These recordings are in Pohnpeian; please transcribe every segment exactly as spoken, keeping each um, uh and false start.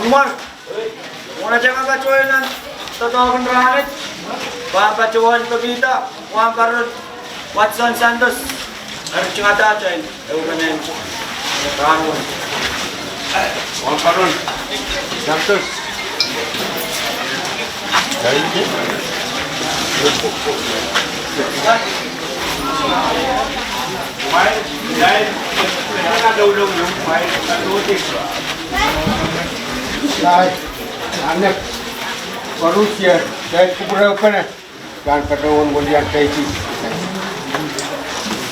Mwar, mwohn atail patohwan nan doadoahk en rahnwet, pahn patohwan pekihda wahnparon Watson Santos, eri tingada atail ehupenen rahnwet. Wahnparon Santos. Ai, anek, koaros, ia, ia, kupwurehpene, pahn patohwan welian teiti.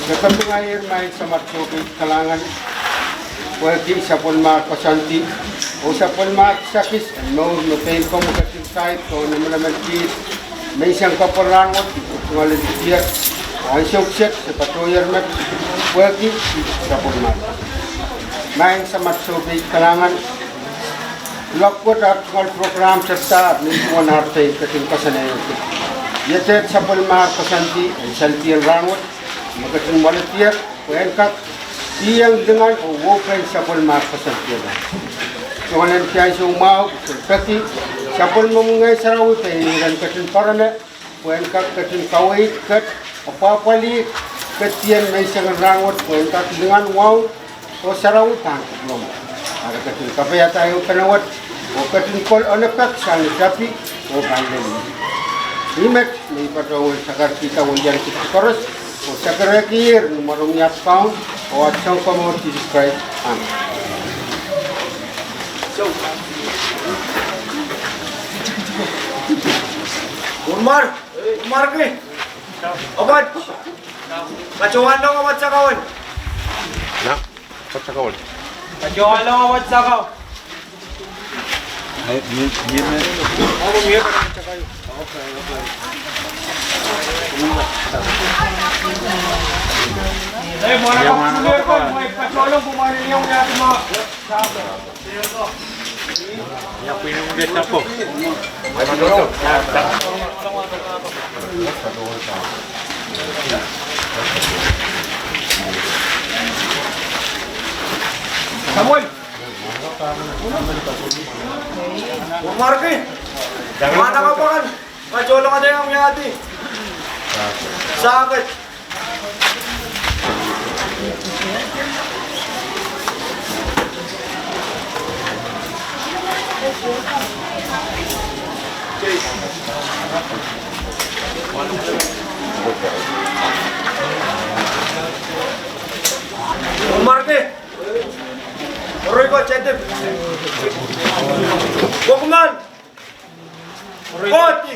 Kepinga ier maing Samat Sohpeik Kalahngan, pwehki sapwellimar koasoandi oh sapwellimar kisakis en mour me pein komwi ketin saik oh emenemen kiht menseng kapwung rahnwet, tungoal en didier oh ansou kiset se patohier met, pwehki sapwellimar. Maing Samat Sohpeik Kalahngan, kuloak wet, ar tungoal program sehse, nin duwen ar pein ketin koasoanehdi. Iet sapwellimar koasoandi en saldi en rahnwet me ketin waledier, pwehn kak kihong lingan oh wehwehpen sapwellimar koasoandi. Tungoal en ansou mwahu, peki sapwellimomwi Ngehn Sarawi pein iren ketin poarene, pwehn kak ketin kaweid ket, apwahpwalih ket, ien menseng en rahnwet, pwehn kak lingan, wahu oh sarawi pahn kupwuromwi. Ara ketin kapaiada ehupene wet oh ketin kol onopek sang ni tapi oh pahn lel. Ih met me I patohwan sakarkihda welian kit koaros oh sakarkihda ni mwaren At Kaun oh At Sounkomour Sises Krais. Amen. Mwar, mwarki. Opat. Patohwan long opat sakau. Na, opat sakau. Patohwan long opat sakau. Ai, mie, mie, mie. Samuel. Mwarki. Mana kapakan. Kajohla kate yang yadi. Saket. Mwarki. Rui ko chetip. Pokemon. Koti.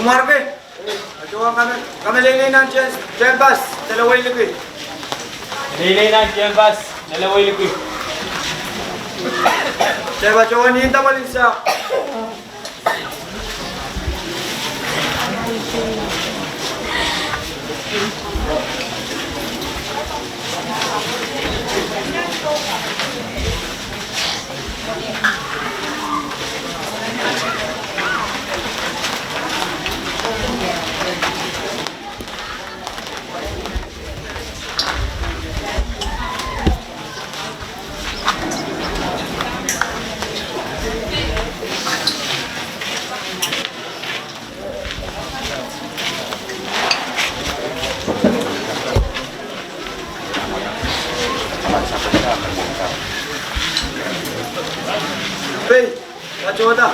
Marke. Kajohwan kame, kameleilei nan tehnpas, delepwe liki. Kameleilei nan tehnpas, delepwe liki. Tehnpas, kajohwan inda pwalin sahpw. Pei, kajohda.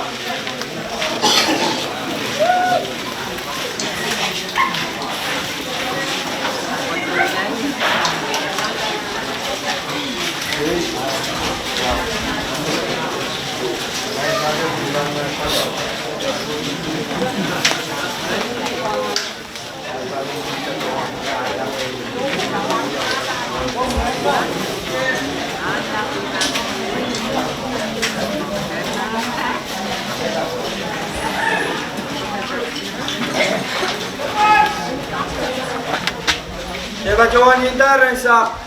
Tehnpas, kajohwan inda ren sahpw.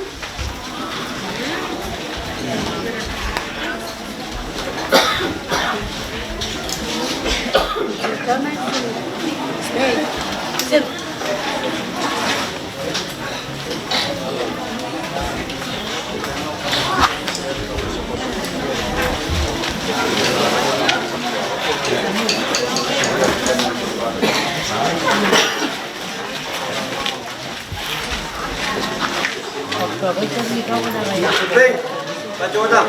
Pei, kajohda.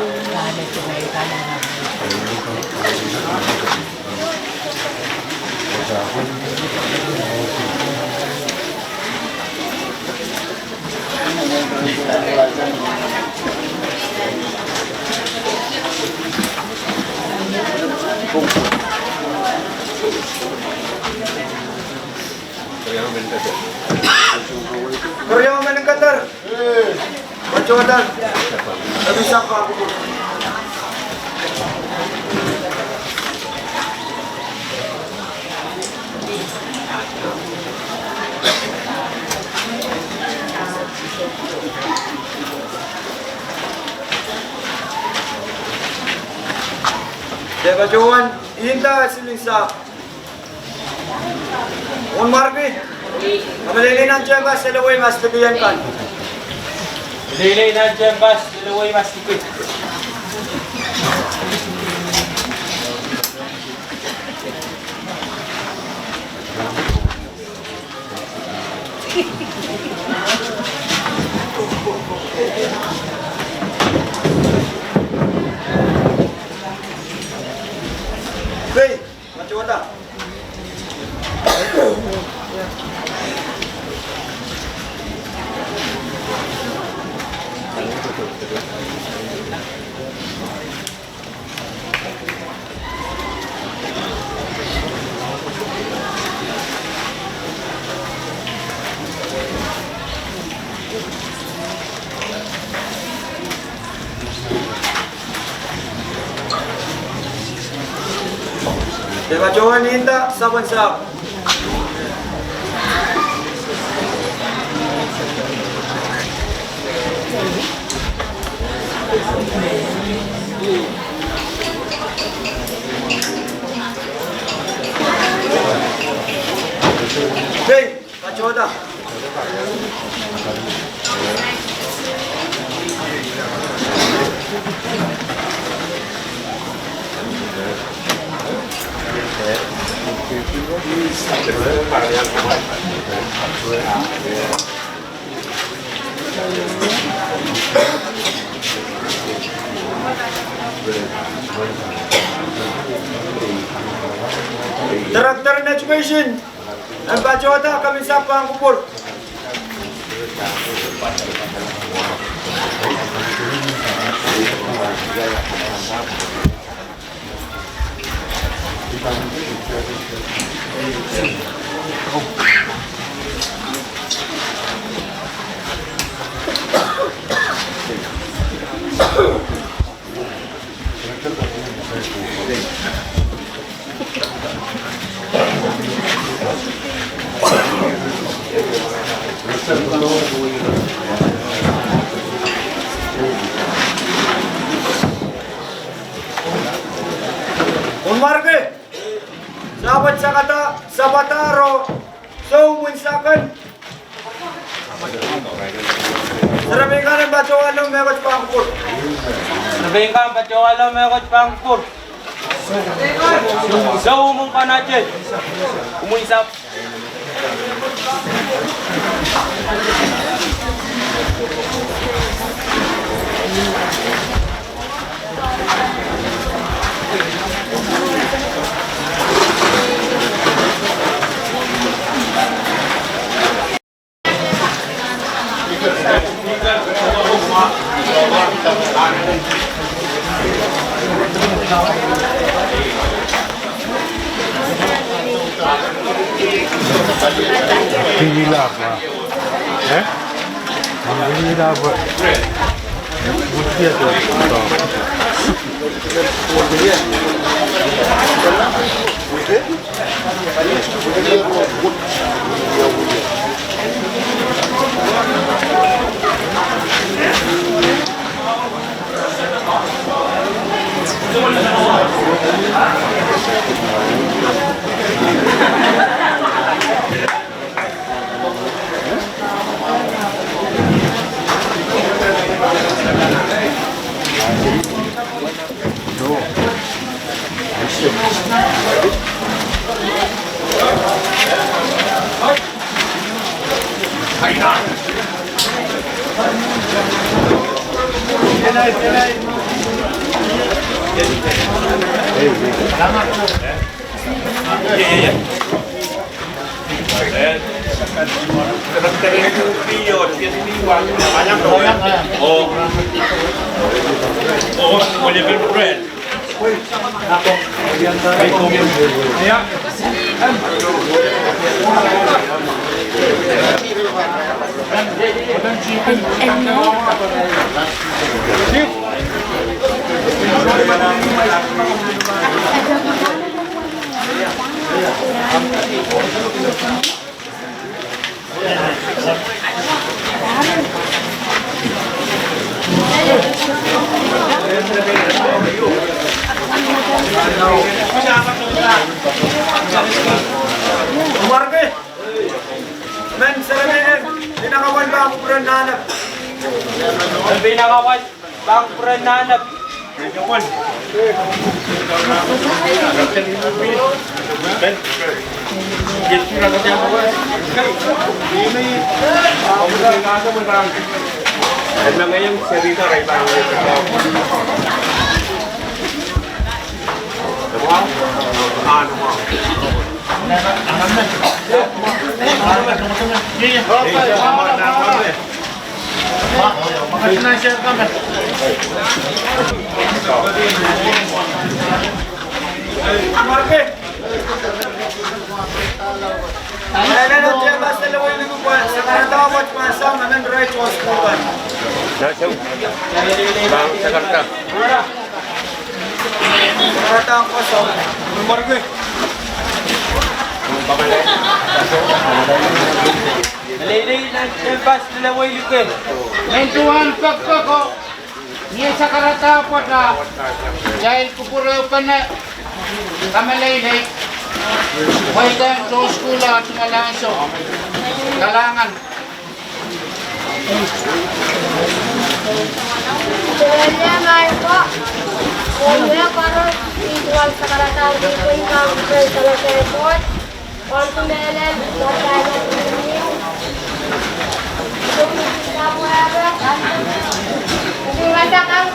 Keriau meninkeder. Kajohda. Kami sahpw. Tehnpas, kajohwan inda siling sahpw. Onmarki. Kameleilei nan tehnpas, delepwe mas liki en kan. Kameleilei nan tehnpas, delepwe mas liki. Pei. Kajohda. Tehnpas, kajohwan inda sapwen sahpw. Pei. Kajohda. Director en Education en patohda, komw sahpw pahn kupwur. Unwarki, sapwad sakada, sapwad aro, sou mwin saken. Serepein kan en patohwalo mehkot pahn kupwur. Serepein kan patohwalo mehkot pahn kupwur. Sou mwin kanate. Mwin sahpw. Pilap, ah. Eh? Pilap. Warki, men serepein kan pahn kupwuren nahnep. Pahn kupwuren nahnep. Meleilei nan tehnpas lel wehi luke. Mehn duwen pekpeko, mie sakarada pwehda, kitail kupwurupene, kameleilei, weidehng tohn sukuhl ah tungoal ansou. Kalahngan. Dehr lel maing ko, oh me koaros, I tungoal sakarada, I pwehki pahn kupwuren salasal Koht. Ong mehlel, wasa ina timi. Ong mehlel,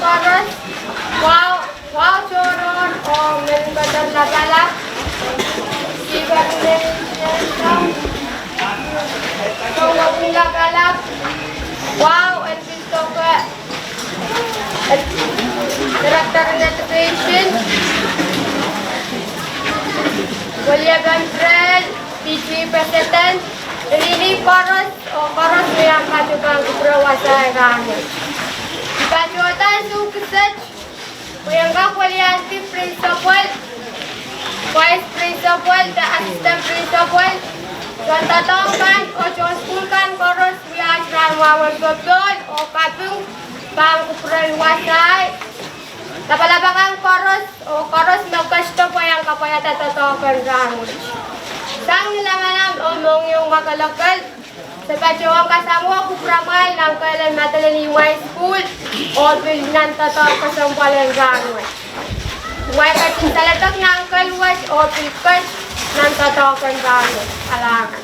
koaros. Wow, wow, tohrohr, oh, men pahn lapalap. Iwa men, ong lapalap. Wow, en Director en Education, William Brel, P T A President, riri koaros, oh koaros me iang pahn kupwure wasa en rahnwet. Pahn tohto sukuset, pwe iang kak weliandi principal, vice principal, de assistant principal, tohn doadoahk kan, oh tohn sukuhl kan koaros, wia rahn wahwehn popohl oh kaping pahn kupwuren wasahi. Lapalap akan koaros, oh koaros me ketido pwe iang kapwaiada doadoahk en rahnwet. Sang ni lamalam oh mohngiong mwakelekel, se patohwan kasamwo kupwuramwail nan kehl en Madolenihmw High School, oh pil nan doadoahk kesempwal en rahnwet. Kumwail ketin saledek nan kehl wet, oh pil ket nan doadoahk en rahnwet. Kalahngan.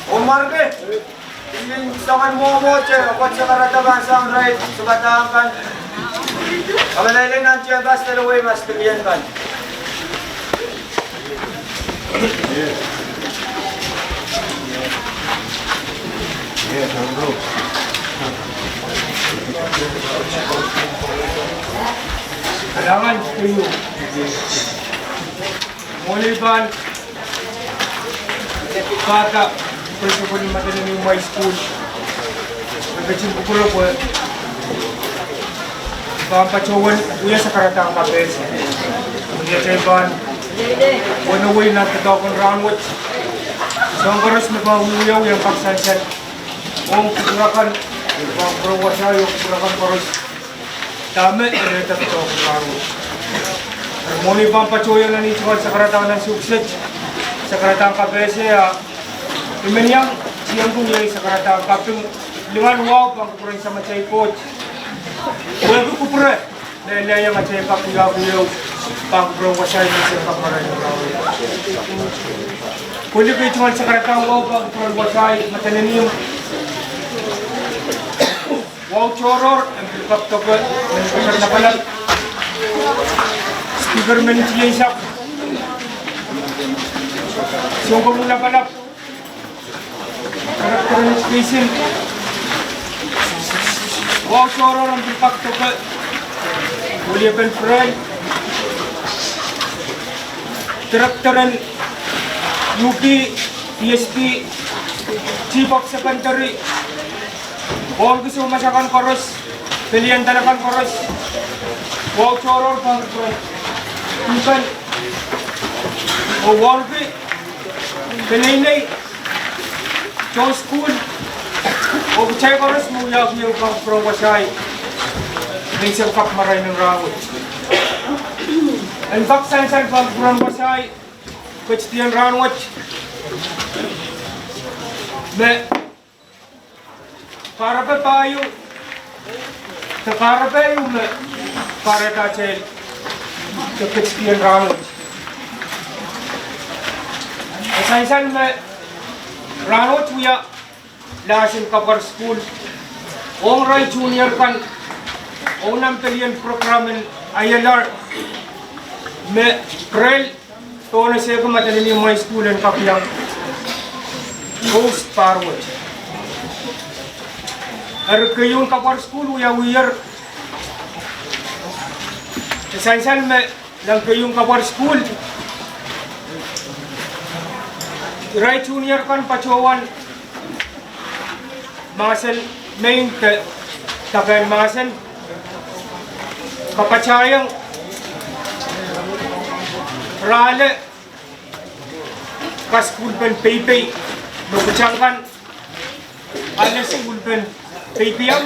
Omw marke, I men soangen mwomwohte, oh koaros sakarada pahn sang irail, soangen padahk kan. Kamehlele nan tehnpas de lowei ma silikian kan. Kalahngan, keieu. Mwohni pahn pahda principal en Madolenihmw High School, me ketin kupwure pwe pahn patohwan wia sakaradahn kapehse. Ni atail pahn wenewei nan doadoahk en rahnwet, soahng koaros me pahn wiewia, I en kak sansal ong kupwur akan, pahn kupwuren wasahi oh kupwur akan koaros. Dahme ire doadoahk en rahnwet. Eri mwohni pahn patohwan nan ih tungoal sakaradahn nan sukuset, sakaradahn kapehse, a I men iang tiengki wiewia sakaradahn kaping. Lingan wahu pahn kupwuren Samatail Koht. Wehwehki kupwure me lelohng atail kak wiawi ehu pahn kupwuren wasahi, menseng kak marain en rahnwet. Koledi kei tungoal sakaradahn wahu pahn kupwuren wasahi, Madolenihmw. Wahu tohrohr, en pil kak doke, men pahn lapalap. Speaker men tiensap. Sounpwong lapalap. Director en Education. Wahu tohrohr, en pil kak doke, William Brel. Director en U P, P S P, Chief of Secondary. Ohl kisin masak koaros, pelien dahla kan koaros, wahu tohrohr pahn kupwuren. Tukan, oh ohl ki, peneinei, tohn sukuhl, oh kitail koaros me wiahki ehu pahn kupwuren wasahi, menseng kak marain en rahnwet. En kak sansal pahn kupwuren wasahi, ketidien rahnwet, me kahrepe pahieu, de kahrepe ieu me kahrehda atail, de ketidien rahnwet. E sansal me rahnwet wia lahsen kapwar sukuhl ong irail junior kan, ong nan pelien program en I L R, me Brel dohnesehki Madolenihmw High School en kak iang host pahr wet. Eri keieun kapwar sukuhl wiawiher. E sansal me nan keieun kapwar sukuhl, irail junior kan patohwan mahsen, maing de dake en mahsen, kapatahiong irail kasukuhlpen peipei, me pwutak kan ale sukuhlpen peipeiong,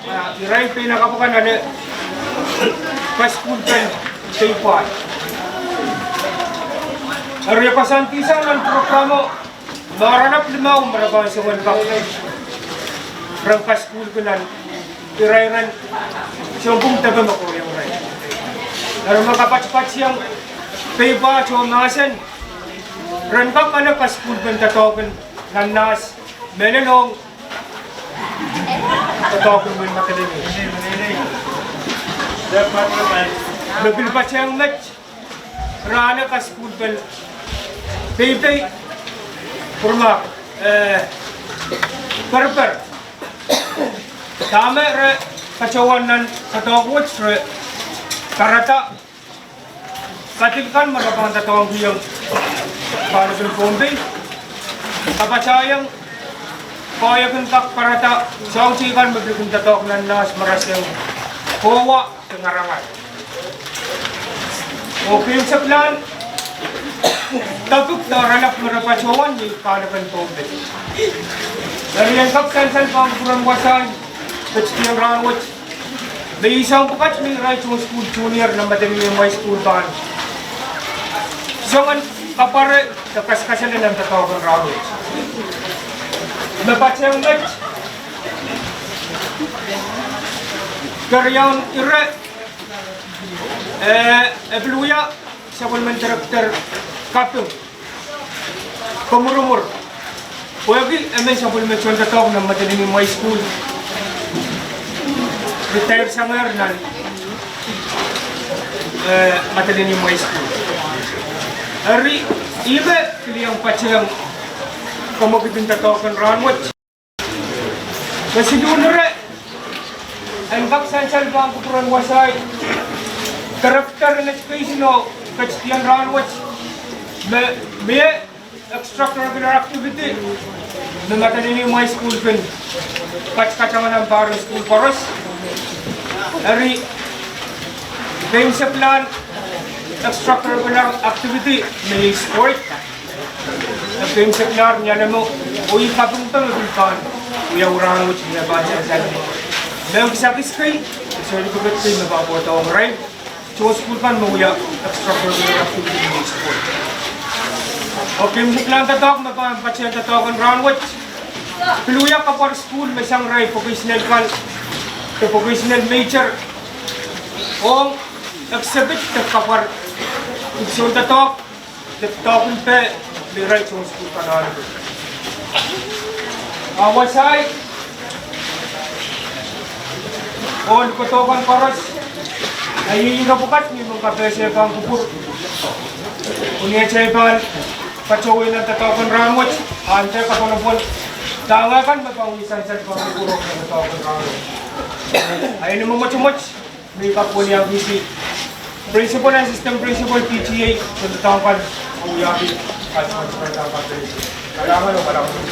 a irail peinakapw kan ale kasukuhlpen peipwal. Eri e koasoandi sang nan programo, Marain ahpw limau me re pahn soangen kak rong kasukuhlki nan irairen sounpwong depe me kohieng irail. Eri me kapatpatohng pei pahtou mahsen, ren kak ale kasukuhlpen doadoahk en nan nahs, mehlel ong doadoahk en Madolenihmw. Me pil patehng met, re ale kasukuhlpen peipei, pwurma, eh, perper. Dahme re patohwan nan doadoahk wet, re karada kadil kan me re pahn doadoahngkihong Kahlepen Pohnpei. Kapatahieng koahiek en kak karada soahng teikan me pil kin doadoahk nan nahs, me rasehng kohwa de ngarangar. Oh keimwseklahn topic de oaralap me re patohwan ni Kahlepen Pohnpei. Eri en kak sansal pahn kupwuren wasaht, ketidien rahnwet, me iei soahng pwukat me irail tohn sukuhl junior nan Madolenihmw High School pahn soangen kapware de kaskasale nan doadoahk en rahnwet. Me patehng met, keriaun ire, eh, e pil wia sapwellimen director kaping, komurumur, pwehki emen sapwellimen tohndoadoahk nan Madolenihmw High School, retired sangehr nan, eh, Madolenihmw High School. Eri ihme pil iang patehng kamwekid en doadoahk en rahnwet. Me siluh ire, en kak sansal pahn kupwuren wasaht, director en education, oh ketidien rahnwet, me, me extracurricular activity me Madolenihmw High School kin kak katanga nan pahr en sukuhl koaros. Eri keimwseklahn extracurricular activity me iei sport. E keimwseklahr ni alemo, oh ih kapingpe me pil pahn wiawi rahnwet me pahn sansal me kisakis kei, certificate kei me pahn kohdohng irail tohn sukuhl kan me wia extracurricular activity me sport. Oh keimwseklahn doadoahk me pahn patehng doadoahk en rahnwet, pil wia kapwar sukuhl me sang irail vocational kan, de vocational major, ong exhibit de kapwar, soundoadoahk, de doadoahk en peh me irail tohn sukuhl kan ahneki. A wasaht oh likodo kan koaros, a iei ire pwukat me I men kapehse pahn kupwur, oh ni atail pahn patohwan nan doadoahk en rahnwet, a nda kapwunopwun dahme kan me pahn wia sansal pahn kupwur nan doadoahk en rahnwet. A ih ni mwomwohdiso me I kak weliakihdi principal, assistant principal, P T A, soangen doadoahk kan, oh wiahki kalahngan oh kalahngan.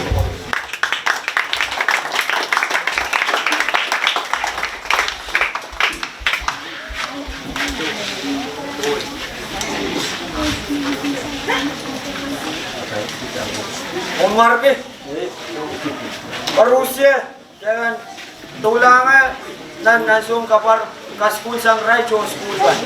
Omw warki, koaruhsie, kehn doulahnge nan, nan soun kapwar kasukuhl sang irail tohn sukuhl kan.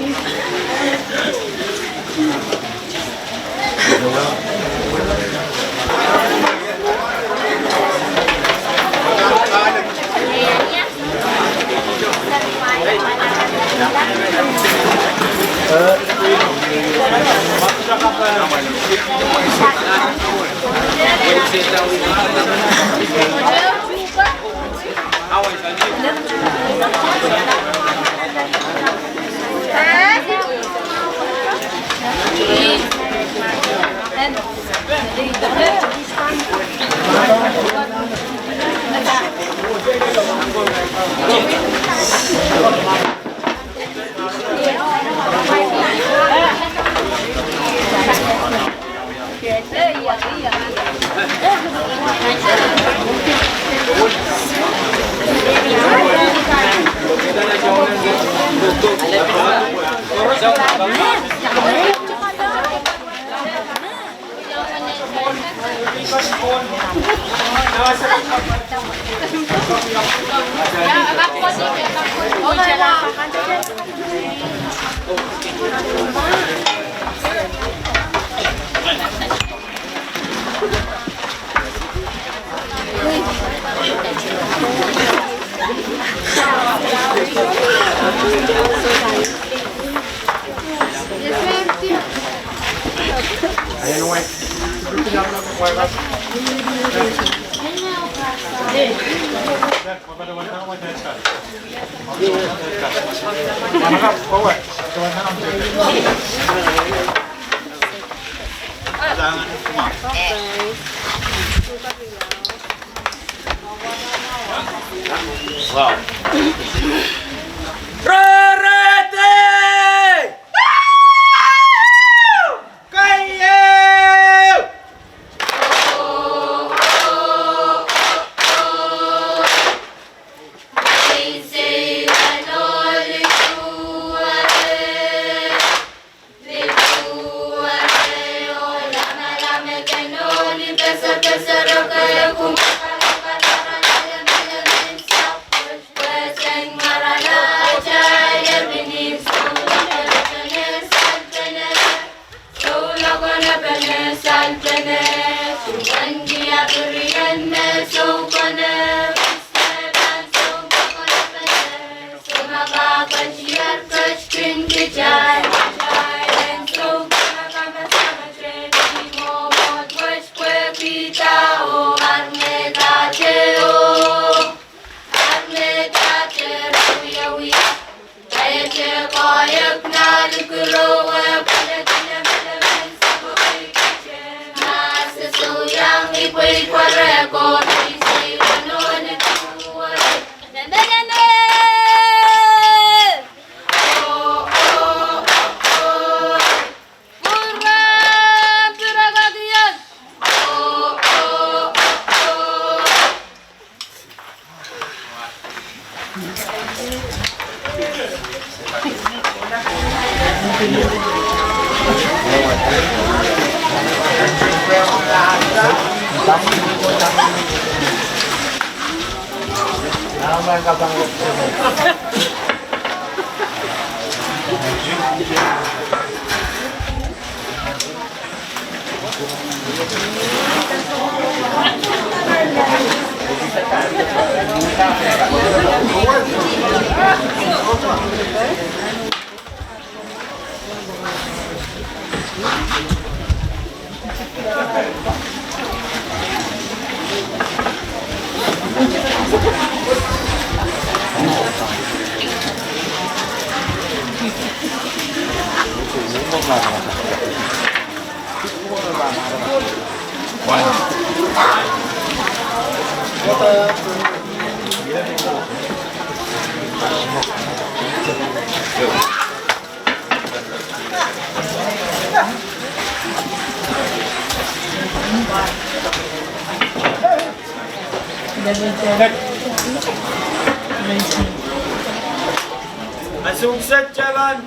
Ansou kiset kitail pahn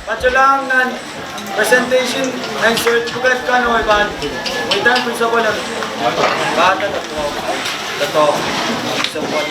patohlahng nan presentation en certificate kan oh I pahn mweidohng principal en pahn doadoahk principal.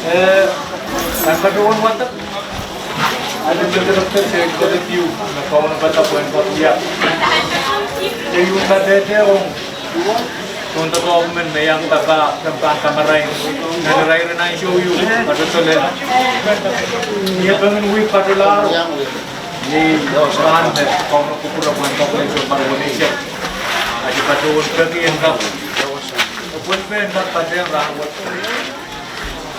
Eh, nan patohwan wadek, ale me director se executive me kaunopada pwehn koasoia. Se iang kadehde ong tohn doadoahk men me iang papah, pahn kamarain nan irair en ansou ieu, patohwan lel. Ni e pengin wia patohlahro. Ni pahn me kauno kupwure pwehn koasoia patohwan eisek. Adi patohwan peki en kak. Pwehn pahn kak patehng rahnwet.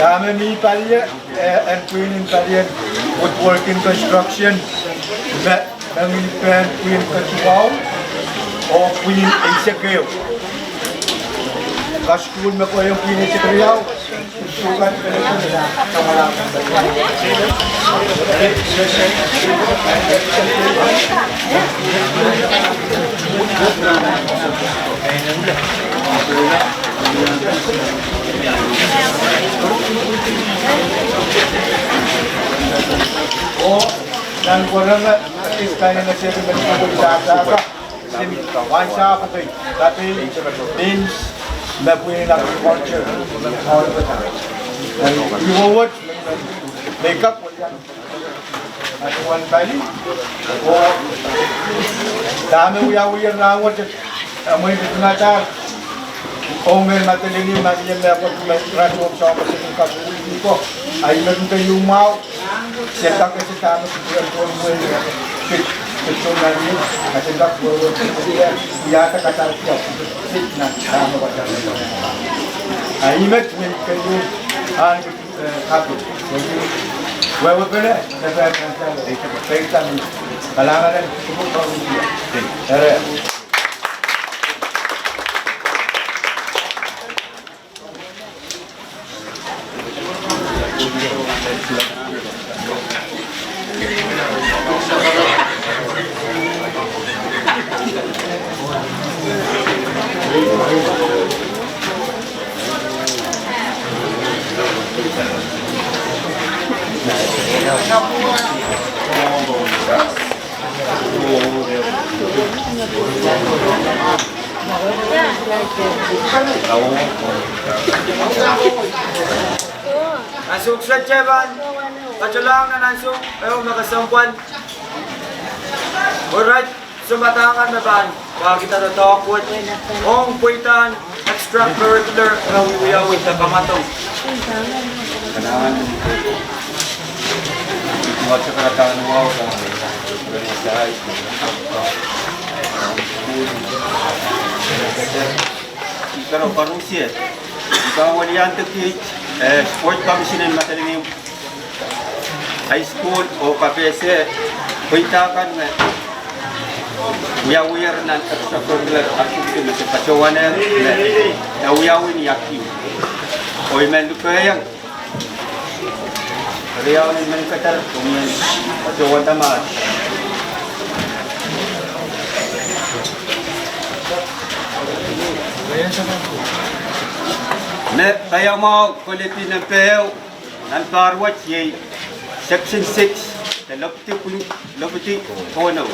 Dahme mi palien, eh, en pwihn en palien Woodworking Construction, me, me mi pahn pwihn kesiluh, oh pwihn eisek ehu. Kasukuhl me kohiong pwihn eisek riau. Oh, nan pwurehng, eh, kis kain en seri me pwurehng dahda. Sin wahnsahpw kei, kapehl, beans, me pwihn agriculture, me pwihn agriculture. Ih wet, me kak welian, atuwen pali, oh, dahme wiawi rahnwet, eh, mwein tungoal. Ong me Madolenihmw, ma mie mehkot me rasehng soahng koasoandi kak wihwihko. Ahi me kin keieu mwahu. Se kak ese dahme kupwuren Pohnpei, pil, pil soangen ni, a se kak wehwehki, ia, ia de kadarodo, pil nan dahme wasa. Ahi met me keieu, ahneki, eh, kaping. Wehwehki pene, ne pahn kansa, eh, peitan, kalahngan en kupwur Pohnpei. Eri. Ansou kiset, kitail pahn katohlahng nan ansou ehu me kesempwal. Orait, sounpar kan me pahn Wahkihda doadoahk wet ong pweidahn extracurricular me wiawi, wiawi de kamadong. Speaker, koarusie, I pahn weliandi kiht, eh, Sport Commission en Madolenihmw High School oh kapehse pweida kan me wiawier nan extracurricular activity me se patohwanehr me, me wiawi ni akiu. Oh I men lukehiong keriaun en men keder komwi en patohwanda mah. Me paiamwahu koledi nempe ehu nan pahr wet iei Section six, de Lopidi Pwung, Lopidi Pono.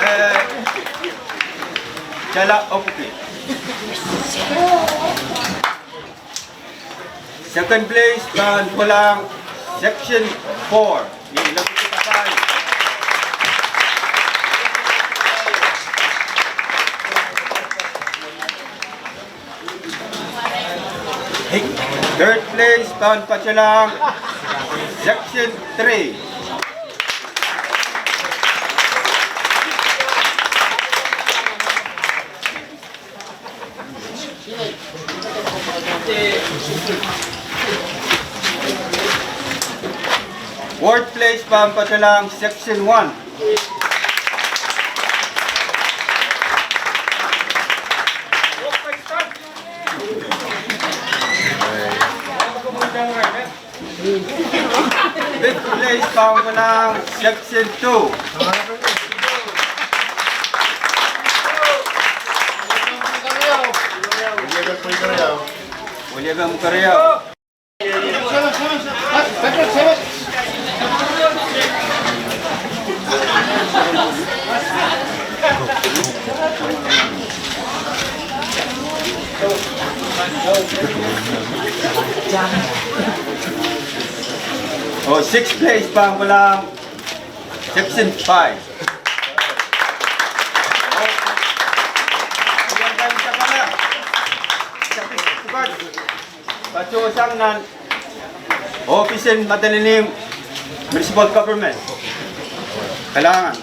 Eh, Tala Opuki. Second place pahn kolahng Section four. Third place pahn patohlahng Section three. Fourth place pahn patohlahng Section one. Fifth place pahn kolahng Section two. William Keriau. Oh, sixth place pahn kolahng Section five. Patohsang nan ohpis en Madolenihmw Municipal Government. Kalahngan.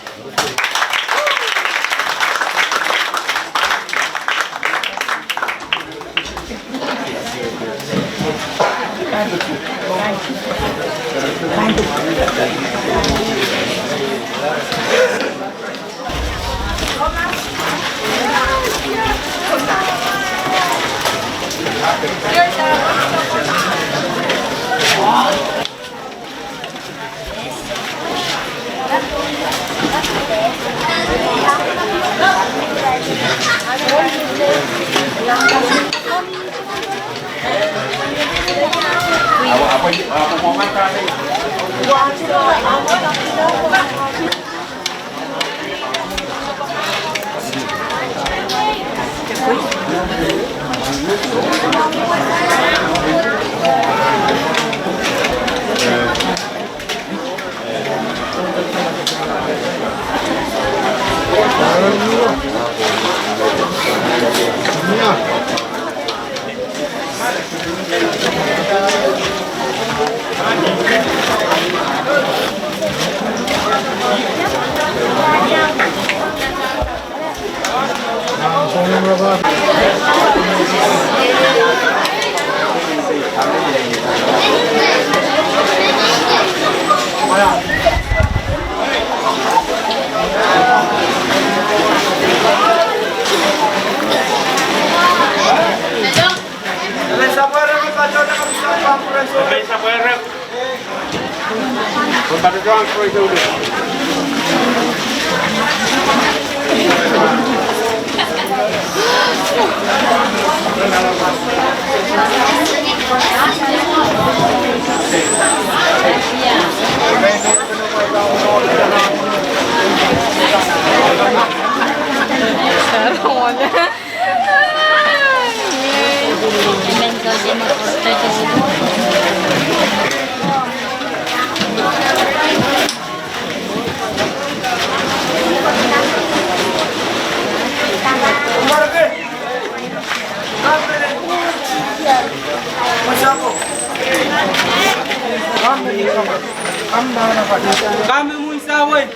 Kame mwohn sawei.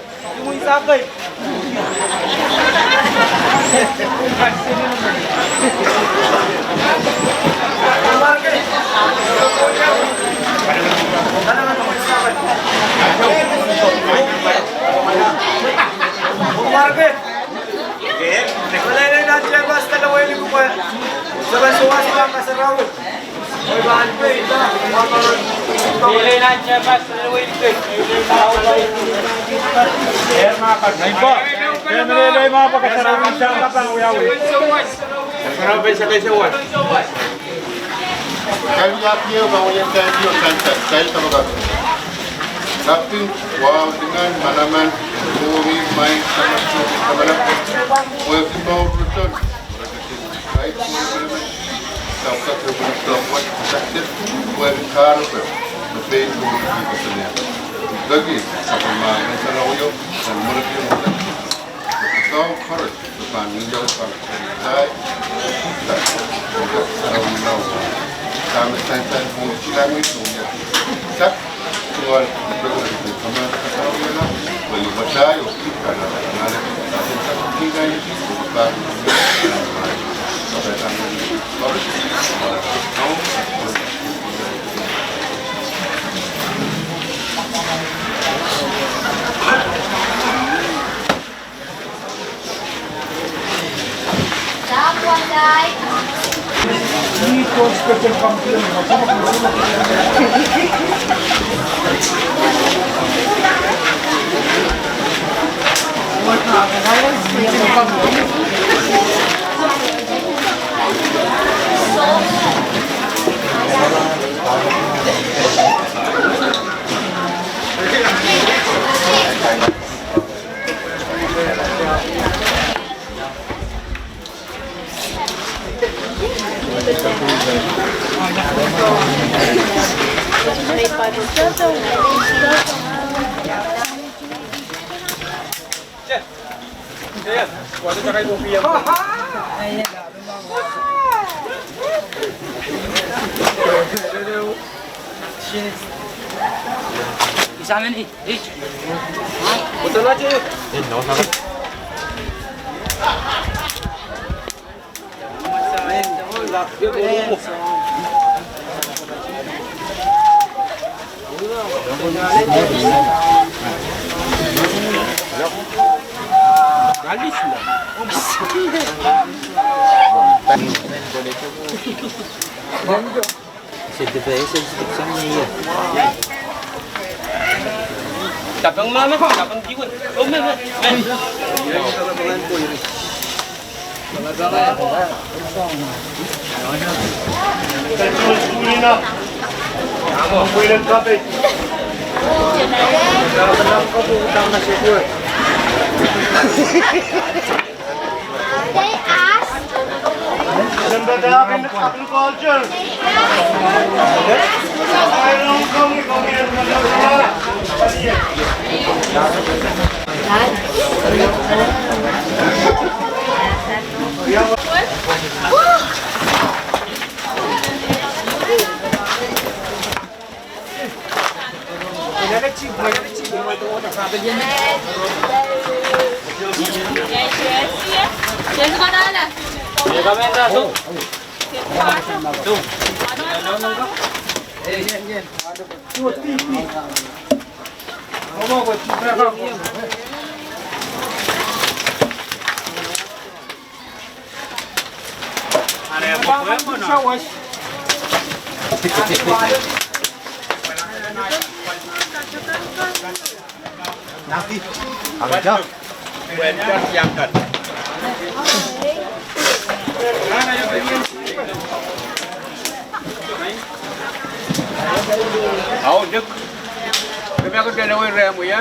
Mwohn sawei. Kaliapie pahn wia kaliapie, kaliapie. Kaping, wahu, lingan, manaman, mour, maing, samat, samat, pwehki mour roton. Tapeng mama, tapeng kiwin. Oh, me, me, me. They asked. December, agriculture. Au, dik. Kemia ko tene wei rehmw, ya?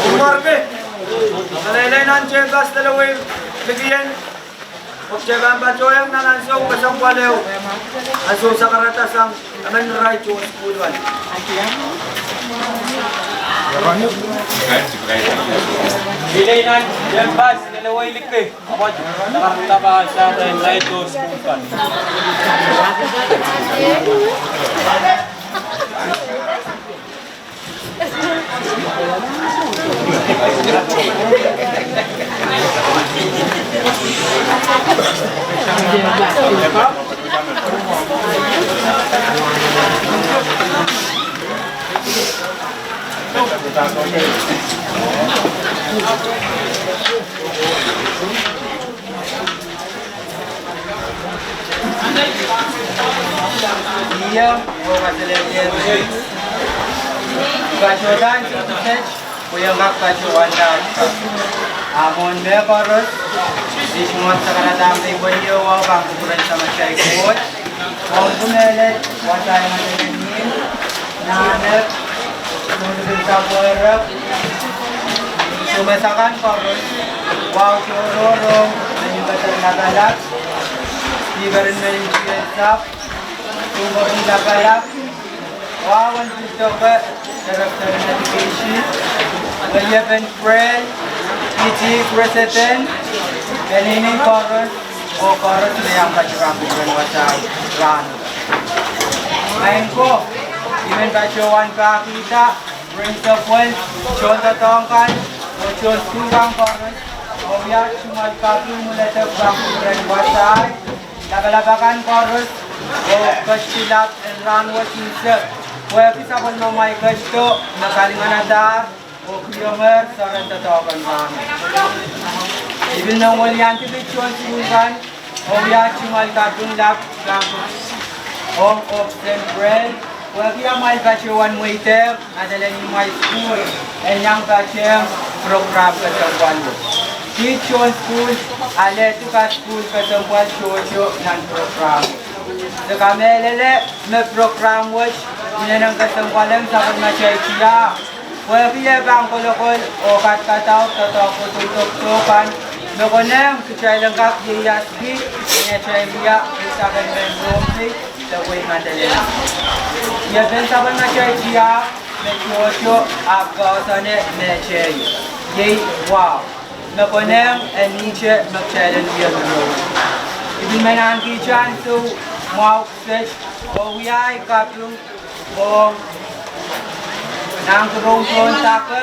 Kumwarpe, kaleilei nan tehnpas delepwe likien, oh kitail pahn patohiong nan ansou kesempwal ehu, ansou sakarada sang emen irail tohn sukuhl kan. Lei nan tehnpas delepwe likien. Ih, oh kaselehlie. Patohda ansou kiset pwe I en kak patohwanda. A mwohn mehkoaros, I sohte sakarada pein wehio, oh pahn kupwuren Samatail Koht, oh kumele wasa en Madolenihmw, Nahnep, Sulepen Sapwuerek, Sumes akan koaros, Wahu Tohrohro, Meninkeder Lapalap, Speaker en Meninsapw, Suhpwuren Lapalap, Wahu en Pwuhdoke, Director en Education, Weliepen Prehl, P T E President, Penini koaros, oh koaros me iang patohwan kupwuren wasa rahn. Maing ko, I men patohwan pahkihda principal, tohndoadoahk kan, oh tohn sukuhl kan koaros, oh wia tungoal kaping mwuledek pahn kupwuren wasa, lapalap akan koaros, oh ketido lap en rahn wet unsek, pwehki sapwellimamwail ketido me kalinganadahr, oh kihongehr soaren doadoahk en rahn. I pil men weliandi kiht tohn sukuhl kan, oh wia tungoal kaping lap, oh Office en Prehl, pwehki amwail patohwan mweidehng Madolenihmw High School en iang patehng program kesempwal wet. Kiht tohn sukuhl alehdi kasukuhl kesempwal tohto nan program. Se kamehlele me program wet inenen kesempwal en sapwellimatail tiahk, pwehki e pahn kolokol oh kadkadaur doadoahk wet oh doadoahk kan me konehng kitail en kak ieiaski ni atail wia unsek en mehn Pohnpei de wehi Madolenihmw. Ih epen sapwellimatail tiahk me tohto ahpw poahsoane mehteikan, iei wahu, me konehng en ihte me kitail en wia mour. I pil men ahneki ansou mwahu kiset oh wia ahi kaping ong Nahnkirong Tohndake,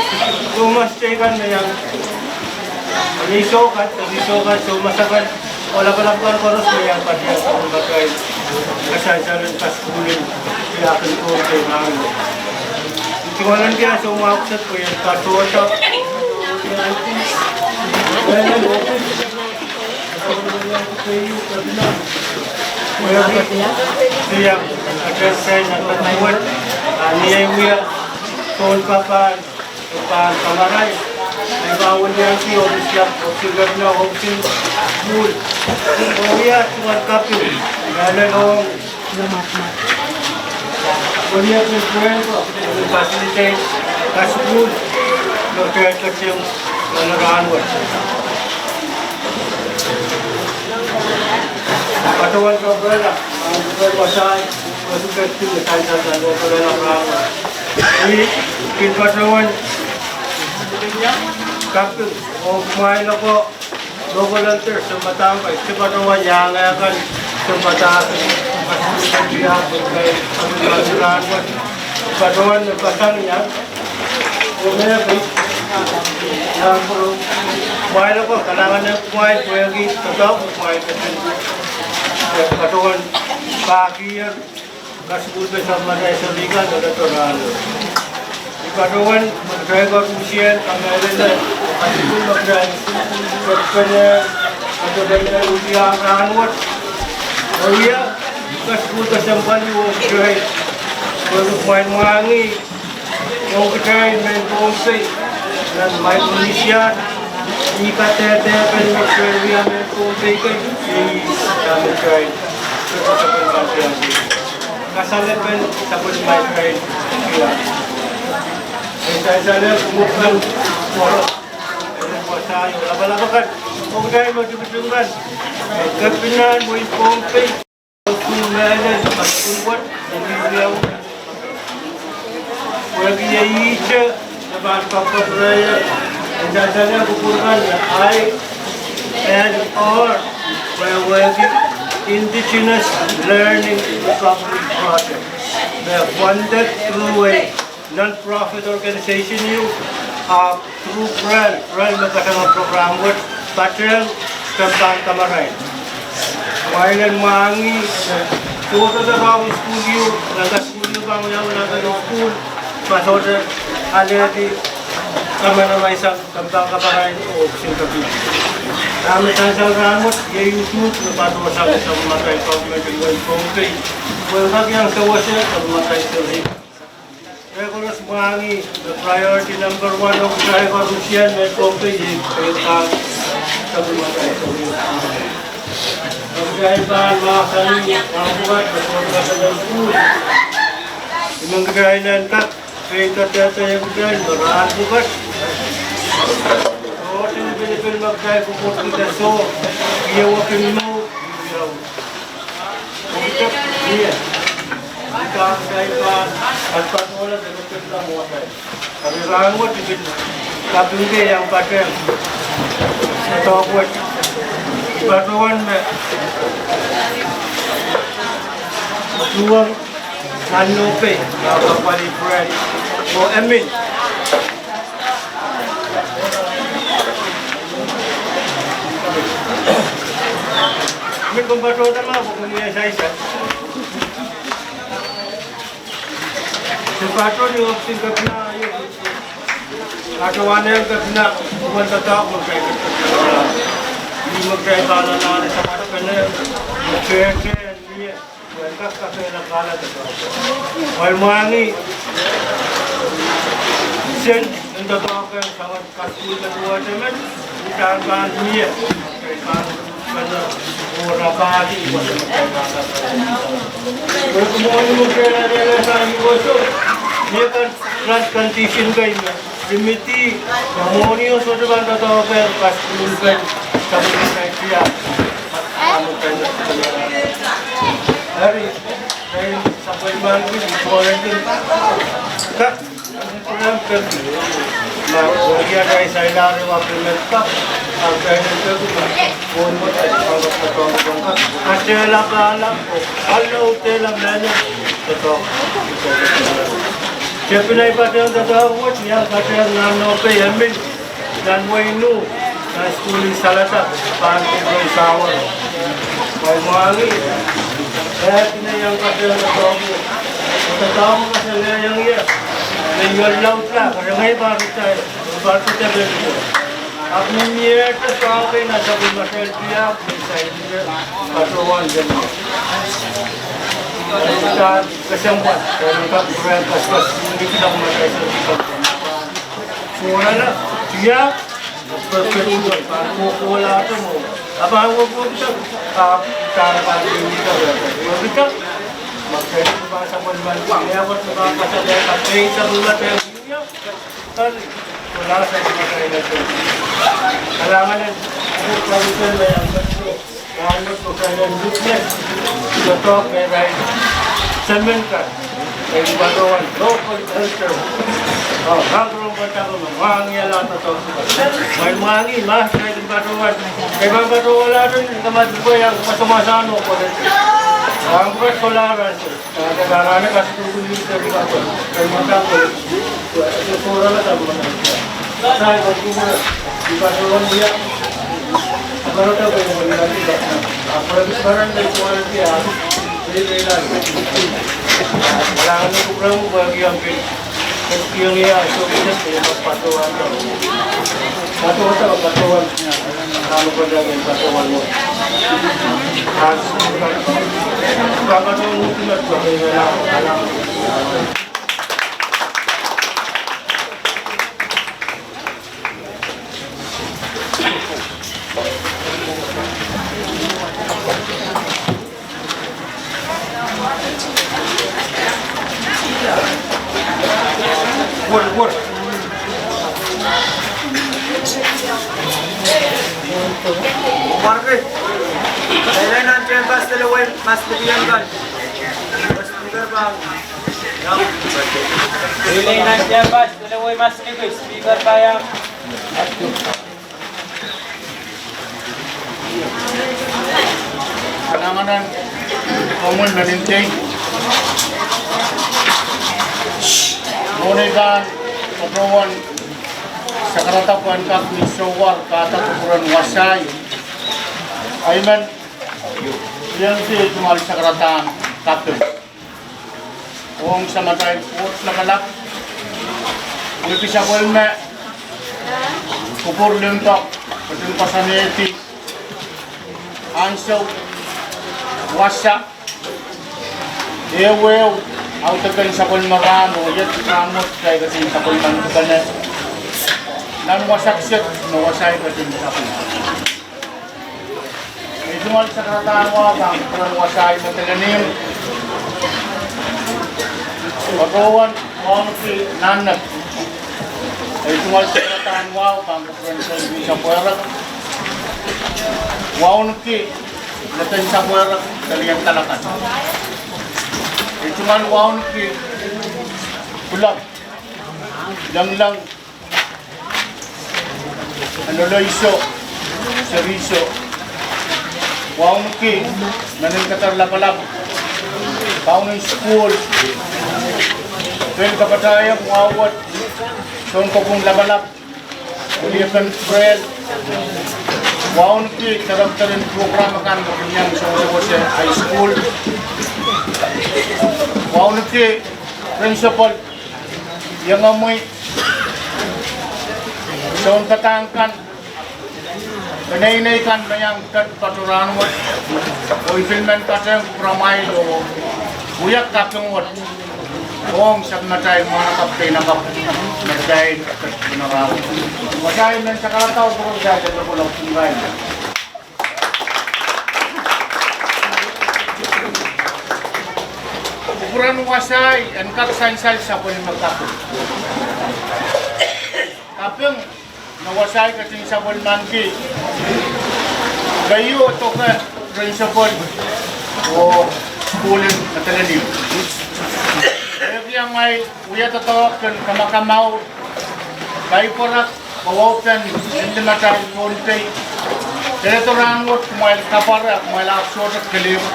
Soumas teikan me iang, ni sohkan, ni sohkan, soumas akan, oh lapalap kan koaros me iang padier, oh me kitail kasalsal en kasukuhl en, iang kin Pohnpei rahn wet. Tungoalenki ah soumwahu kiset pwe iang katohda. Iang, address sign, address sign, ah ni ei wia, soun papah, pahn kamarain, e pahn wiliandi ohpis, ohpis en kepina, ohpis en sukuhl. Oh wia tungoal kaping, mehlel ong, wia pil pwehn ko, pil facilitate kasukuhl, me kitail ketin, nan rahn wet. Patohwan kapirehla, ah, patohwan wasaht, patohwan ketin, patohwan kapirehla rahn wet. Ni, kin patohwan kaping, oh kumwail oko, local elders, sounpadahk kan, sounpadahk kan, sounpadahk kan, patohwan me pasang iang, oh me pil, iang pil, kumwail oko, kalahngan en kumwail pwehki doadoahk kumwail ketin, patohwan pahkihong kasukuhl pahn sahpw madain serihkan, doadoahk rahn wet. I patohwan me kitail koaros ien kamehlele, kasukuhl me kitail, kepene, kepene, uti ah rahn wet. Oh wia, kasukuhl kesempwal ong kitail, pwe kumwail mwahngih, ong kitail mehn Pohnpei, nan Micronesia, ni kadehdepen me kitail wia mehn Pohnpei kei, ni, ah, me kitail, kasalepen sapwellimatail, ia. E sansal en kumwail, e wasaht, lapalap akan, oh kitail me tukutuk kan, kepina en wehin Pohnpei, oh mehlel, kasukuhl wet, oh mehlel, pwehki e ihte, e pahn kapakap reh, e sansal en kupwur kan, I and R, wehwehki Indigenous Learning Recovery Project, me funded through a non-profit organization ieu, ah, through PREL, PREL me patehng program wet, patehng, pahn kamarain. Kumwail en mwahngih, Sohte de pahn sukuhl ieu, nan kasukuhl ieu pahn wiawi nan kasukuhl, ma sohte alehdi kamanaman sang kompoakepahi oh kisin koaros. Dahme sansal rahnwet, iei usuhs me patohsang sapwellimatail government en wehin Pohnpei, pwe en kak iang sewese sapwellimatail seri. Re koaros mwahngih me priority number one ong kitail koarusie me Pohnpei iei pahn sapwellimatail seri. Kitail pahn mahsanih, pahn pwukat me sohte kaselel sukuhl. Ihme kitail en kak pein kadehde kitail me rahn pwukat, sohte lipilipil me kitail pwupwurki de soh, iei wehwehki mour, iei. Pwukat, iei. Kitail pahn, pahn patohla de lipilipil mwohtail. Eri rahnwet I pil kapingki iang patehng doadoahk wet, patohwan me tuhwong nan Nohpei, Kapwali Brand, oh emin. Emin, komw patohda ma, komw mie saisai. Se patohwan ni ohpis en kepina, patohwan en kepina, pwuhken doadoahk me kitail, ni me kitail pahn anahne samatpene, me kitail mie, pwe en kak kakehlakahla doadoahk. Pwe mwahngih, sen en doadoahk en samat kasukuhl me duwehte met, uhdahn pahn mie, pahn pene, oh rapahki, pwe mehn kitail pahn kak. Pwe kumwail mehn kitail alehdi sang ni koasoia, mie kan flood condition kei me, limidi, me mwohni oh sohte pahn doadoahk en kasukuhl kan, sapwellimatail tiahk. Eri, kitail sapwellimaniki, pworetin, kak, katehlapahla, oh, katehlapahla, oh, katehlapahla, oh, tepin ei patehng doadoahk wet, ni ah patehng nan Nohpei emin, nan wehin Nuh, nan sukuhl en Saledek, pahn kupwuren Sawero. Pwe mwahngih, eh, kitail iang patehng doadoahk wet. Doadoahk wet kasalehiong ie, me I ohl laudla, kerenieng pahn ritaya, pahn ritaya pil. Ahpw ni miehte soahng kei nan sapwellimatail tiahk, ni saikinte, patohwan ie. Eri kitail kesempwal, eri kak pwurehng kaskas, ni kitail mataisel kitail. Sohrala, tiahk, pwe kitail pahn kohkohlahte mwo. Ahpw pahn wehwehkihda, ahpw kitail pahn wehwehkihda, wehwehkihda. Ma kitail pahn sapwellimaniki, ni ah wet pahn kasalehda, pahn sapwellimatail tiahk. Eri, kohlahte sapwellimatail tiahk. Kalahngan en, koaruhsien me iang met. Rahnwet koasoia witness, doadoahk me irail semen kan, eh, patohwan local culture. Oh, rahn pwukat me mwahngih, ala doadoahk. Mwein mwahngih, ma irail patohwan, eh, pahn patohwalahte, ni kamati pwe iang masamasahn oh koledi. Rahn pwukat kohlahte. Warke. Lelehng nan tehnpas de lewei mas lipien kan. Speaker pahn. Lelehng nan tehnpas de lewei mas lipien, Speaker pahn iang. Kalahngan en komwi mehn India. Mwohni kan, patohwan sakarada pwehn kak ni sohwar, kahda kupwuren wasa. Amen. Iang se tungoal sakarada. Kaping ong Samatail Koht Lapalap, pwehki sapwellime kupwur limpoak, ketin koasoanehdi ansou, wasa, ehuehu, audepen sapwellime rahn oh iet rahn wet kitail ketin sapwellimanki pene nan wasa kiset me wasahi ketin sapwung. Ei tungoal sakaradahn wahu pahn kupwuren wasahi me telenim, patohwan wauneki nan nep. Ei tungoal sakaradahn wahu pahn kupwuren sounpei sapwuerek, wauneki neten sapwuerek, pelien kalakan. Ei tungoal wauneki kulok, lengleng, en oloiso, serihso, wauneki mehn en keder lapalap, kaunen sukuhl, pil kapatahieng wahu wet, sounkopwung lapalap, weliepen Fred, wauneki director en program akan me kin iang sewesewese high school, wauneki principal, iengomwi, sounpadahk kan, peneinei kan me iang ket patohwan rahnwet, oh I pil men patehng kupwuramwail oh wia kaping wet ong sapwellimatail mwahnakapw keinakapw me kitail ket patohwan rahnwet. Wasahi men sakaradahn kupwur kitail en lokolok irail. Kupwuren wasahi en kak sansal sapwellime kaping. Kaping me wasahi ketin sapwellimanki, keieu doke principal oh sukuhl en telenim. Pwehki amwail wia doadoahk en kamakamour, kaipwerek, kawaupen limatail Pohnpei, patohwan rahnwet kumwail kapware, kumwail ahpw sohte kelehpw.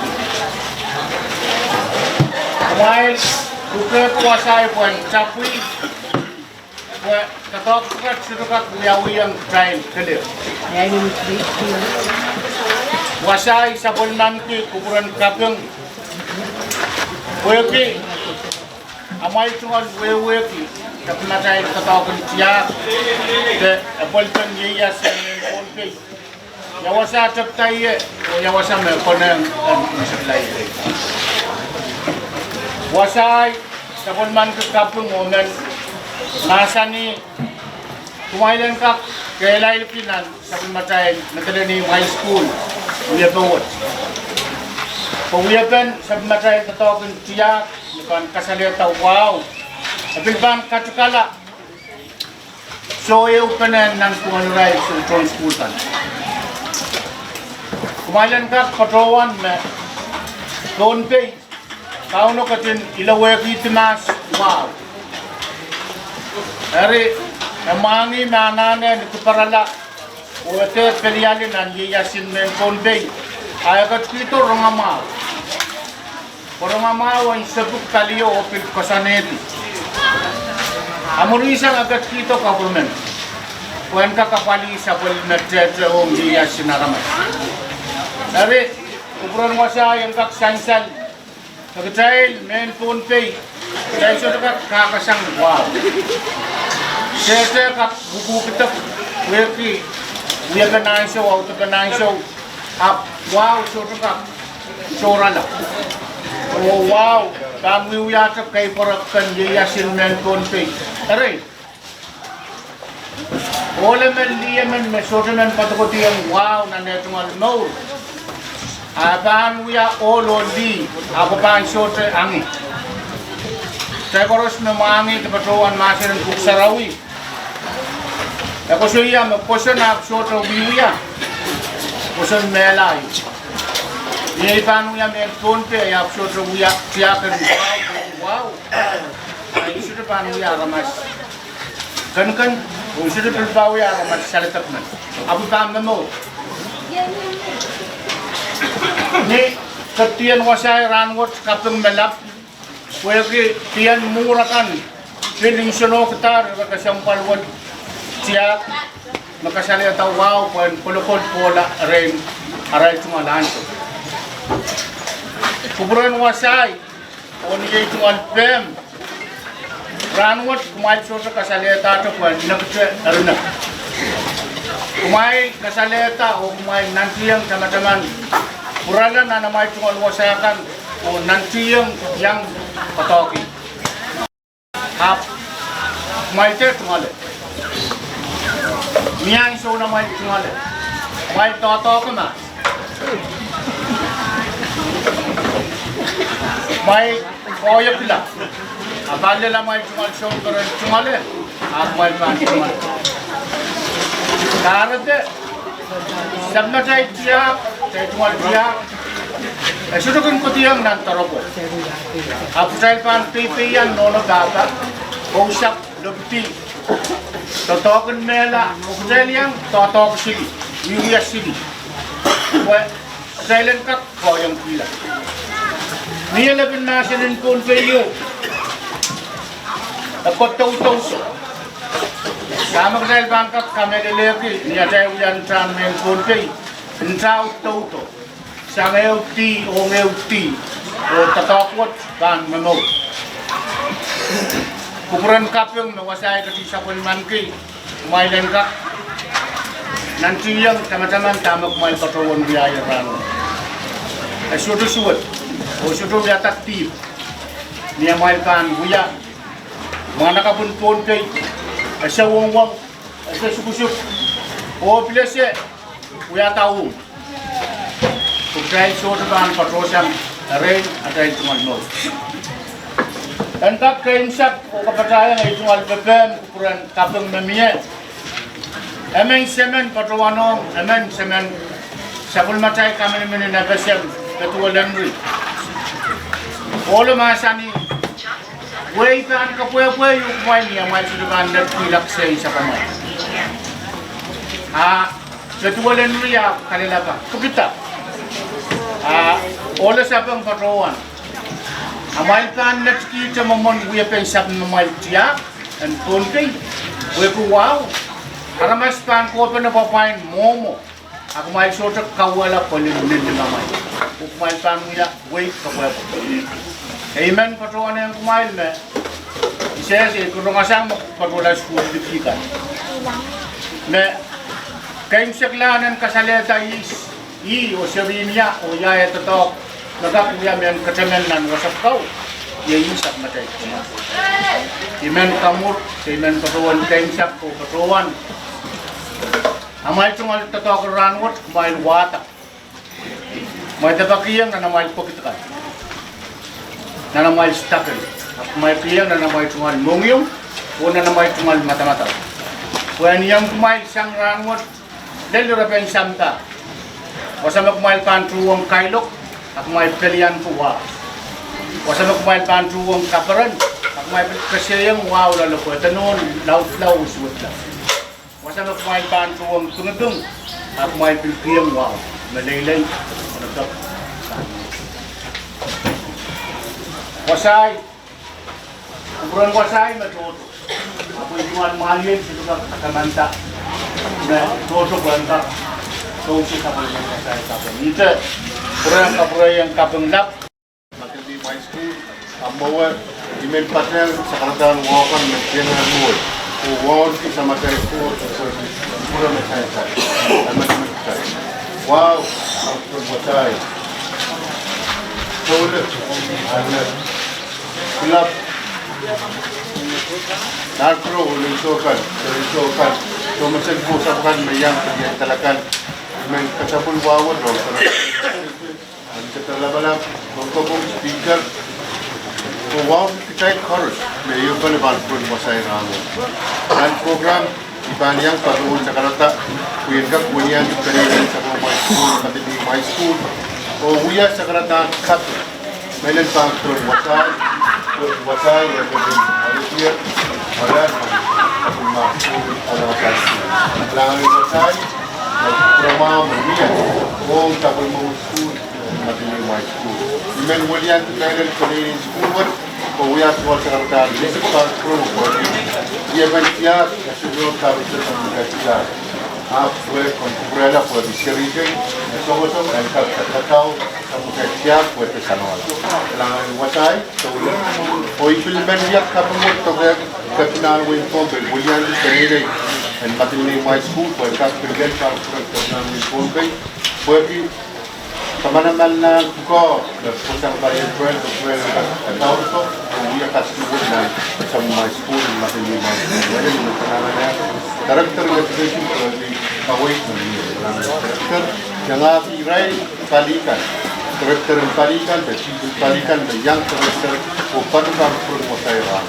Kumwail kukehki wasahi pwehn tapwih, pwe doadoahk pwukat sohte kak wiawihong kitail kelehpw. Wasahi sapwellimanki kupwuren kaping, pwehki amwail tungoal wehwehki sapwellimatail doadoahk en tiahk de apwalpen ieias en mehn Pohnpei, ia wasa tepda ie, oh ia wasa me konehng en nseklaie. Wasahi sapwellimanki kaping oh men mahsanih, kumwail en kak kehlailki nan sapwellimatail Madolenihmw High School wiepe wet, pwe wiepen sapwellimatail doadoahk en tiahk me pahn kasalehda wahu, e pil pahn katikala soh ehupene nan duwen irail soh tohn sukuhl kan. Kumwail en kak patohwan me Pohnpei, Kauno ketin ilowehkihdi mahs wahu. Eri, e mwahngih me anahne ni kupwurala oh e dehr peliali nan ieiasin mehn Pohnpei, a e ketikihdo rongamwahu. Pwe rongamwahu en sepik palio oh pil koasoanehdi. A mwurin sang e ketikihdo government pwe en kak apwalih sapwellime tehte ong ieiasin aramas. Eri, kupwuren wasahi en kak sansal me kitail mehn Pohnpei, kitail sohte kak kahkasang wahu. Tehte kak wukukidek, wehwehki wiepen ansou, audepen ansou, ahpw wahu sohte kak sohrala. Oh wahu pahn wiewiahte keipwerek en ieiasin mehn Pohnpei. Eri, ohl emen, lih emen me sohte men poadokohdiong wahu nan eh tungoal mour, a pahn wia ohl oh lih, ahpw pahn sohte angin. Kitail koaros me mwahngih de patohwan mahsen en Pwuhk Sarawi, e koasoia me pwoson ahpw sohte wiewia, pwoson mehla. Ni ei pahn wia mehn Pohnpei, e ahpw sohte wia tiahk en wahu, wahu. A I sohte pahn wia aramas kenken, oh I sohte pil pahn wia aramas saledek men, ahpw pahn momour. Ni kepdien wasahi rahnwet kaping me lap, pwehki dien mwuhr akan pil nsenokdahr ire kesempwal wet tiahk me kasalehda wahu pwehn kolokol pohla erein arail tungoal ansou. Kupwuren wasahi, oh ni ei tungoal pehm, rahnwet kumwail sohte kasalehdahte pwehn nekete erinekid. Kumwail kasalehda oh kumwail nantihong tamataman pwurala nan amwail tungoal wasa kan oh nantihong iang doadoahk. Ahpw kumwail dehr tungoale. Mie ansou nan amwail tungoale, amwail doadoahk mahs, amwail koahiekla, ahpw pahn lel amwail tungoal sounperen tungoale, ahpw kumwail pahn tungoale. Kahrehda, sapwellimatail tiahk, atail tungoal tiahk, e sohte kin kohdihong nan doaropwe. Ahpw kitail pahn peipeian nohno pahpa, kousapw, lepidi, doadoahk en mehla, oh kitail iang doadoahk sili, wiewia sili, pwe kitail en kak kohieng pila. Mie lepin mahsen en Pohnpei ieu, e kodoudoudo. Dahme kitail pahn kak kamehlelehki ni atail wia ntahn mehn Pohnpei, ntao doudo, sang ehu dih ong ehu dih, oh doadoahk wet pahn momour. Kupwuren kaping me wasahi ketin sapwellimaniki, kumwail en kak nantihong tamataman dahme kumwail patohwen wiahier rahnwet. E sohte suwed, oh sohte wiahda dihp, ni amwail pahn wia mwahnakapw en Pohnpei, ese wohng wong, ese sukusuk, oh pil ese wiahda uhk, pwe kitail sohte pahn patohsang erein atail tungoal mour. En kak keimwsek oh kapatahiong ei tungoal pepehm kupwuren kaping me mie. Emen semen patohwanohng emen semen sapwellimatail kaminimin en FSM, Petuel Henry. Ohlo mahsanih, wehi pahn kepwehpwehi uhk kumwail ni amwail sohte pahn letkihla kisehn sapwamwail. A Petuel Henry ahpw kalelapak, pwukida, a ohlo sapeng patohwan, amwail pahn letkihte mwomwen wiepen sapwellimamwail tiahk en Pohnpei, pwehki wahu, aramas pahn kohpene pwapwain mwomwo, a kumwail sohte kauwehla pwelin nin limamwail, oh kumwail pahn wia wehi kepwehpwe. Ei men patohwan ong kumwail me I sehse, I rongasang me patohla sukuhl liki kan, me keimwseklahn en kasalehda ihs, ih oh seri en ia oh ia eh doadoahk, me kak wia mehn ketemen nan wasapw kau, iei sapwellimatail tiahk. I men kamwur, I men patohwan keimwsek oh patohwan amwail tungoal doadoahk en rahnwet, kumwail wahda. Kumwail depakihong nan amwail pokit kan, nan amwail sidaken, ahpw kumwail kihong nan amwail tungoal mohngiong, oh nan amwail tungoal madamadau. Pwe en iang kumwail sang rahnwet, lel irepen sampah. Wasa me kumwail pahn tuhwong kailok, a kumwail pelian ko wahu. Wasa me kumwail pahn tuhwong kaperen, a kumwail pil kesehong wahu loale pwe e patohwan laudla oh suwedla. Wasa me kumwail pahn tuhwong pingiping, a kumwail pil kihong wahu me leilei, onopek. Wasahi, kupwuren wasahi me tohto. Ahpw ei tungoal mwahliel sohte kak katamanda me tohto pwehn kak sohte sapwellimen wasahi kaping. Nte, kupwuren kapwurehiong kaping lap. Matildi High School, a mwowe, I men patehng sakaradahn wahu kan me kihong mwowe, oh wauneki Samatail Koht, oh kupwuren wasahi kan, a men, men kan. Wahu, kupwuren wasahi. Sohte, a men, kulap. Nan kupwuren lel soh kan, lel soh kan, soh me sen ko sahpw kan me iang pelian dahla kan, men kasapwil wahu wet ong kan. Ahnsou lapalap, Koukoupwung Speaker, oh wahu kitail koaros me iang pahn kupwuren wasahi rahnwet. Nan program, I pahn iang patohwan sakarada, pwe en kak weliandi pelien sapwellimamwail sukuhl, Matildi High School, oh wia sakaradahn kaping. Mehlel pahn kupwuren wasahi, wasahi, wasahi, wasahi, wasahi, wasahi, wasahi, wasahi, wasahi, wasahi, wasahi, wasahi, wasahi, wasahi, I men weliandi kitail en pelien sukuhl wet, oh wia tungoal sakaradahn lisik pahn kupwuren wasahi. Wiepen tiahk, e sohte kaping, sohte kaping. Ahpw pwe komw kupwurehla pwehki seri kei me songosong en kak kadau, komw kak tiahk pwehki salongala. Kalahngan en wasai, souleng. Oh I pil men wia kaping wet doke Kepinahn wehin Pohnpei, wiliandi peneinei en Madolenihmw High School pwe kak pil lel pahn kupwuren Kepinahn wehin Pohnpei pwehki kamanaman nan pwukoa me pwosang palien Peren, Peren en kak kadauroko oh wia kasik wet nan Madolenihmw High School, Madolenihmw High School. Welen me kalahngan en Director en Education pwehki kaweid me mie. Kalahngan en Director, iangahki irail pali kan, Director en pali kan, de pwihn pali kan, de iang Director, oh patohwan pwurehng wasai rahn.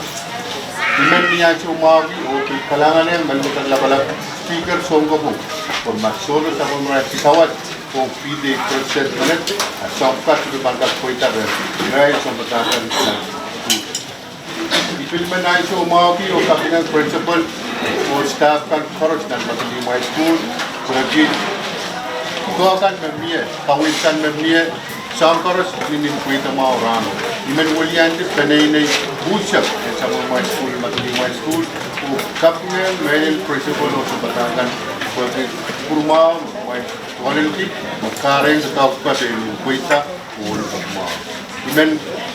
I men ni ansou mwahuki oh pil kalahngan en Meninkeder Lapalap, Speaker Sounkoapohng, pwe ma sohte sapwellimarail kisawad oh P D A President menet, a soahng pwukat me pahn kak pweida rehn irail sounpadahk kan. I pil men ansou mwahuki oh kaping en principal oh staff kan koaros nan Madolenihmw High School, pwehki pwukoa kan me mie, kaweid kan me mie, soahng koaros ni nin pweida mwahu rahno. I men wiliandi peneinei unsek en Madolenihmw High School, Madolenihmw High School, oh kaping en mehlel principal oh sounpadahk kan pwehki kupwur mwahu me kumwail tohnlengki me kahrehiong doadoahk pwukat en pweida oh ohl pwukat mwahu. I men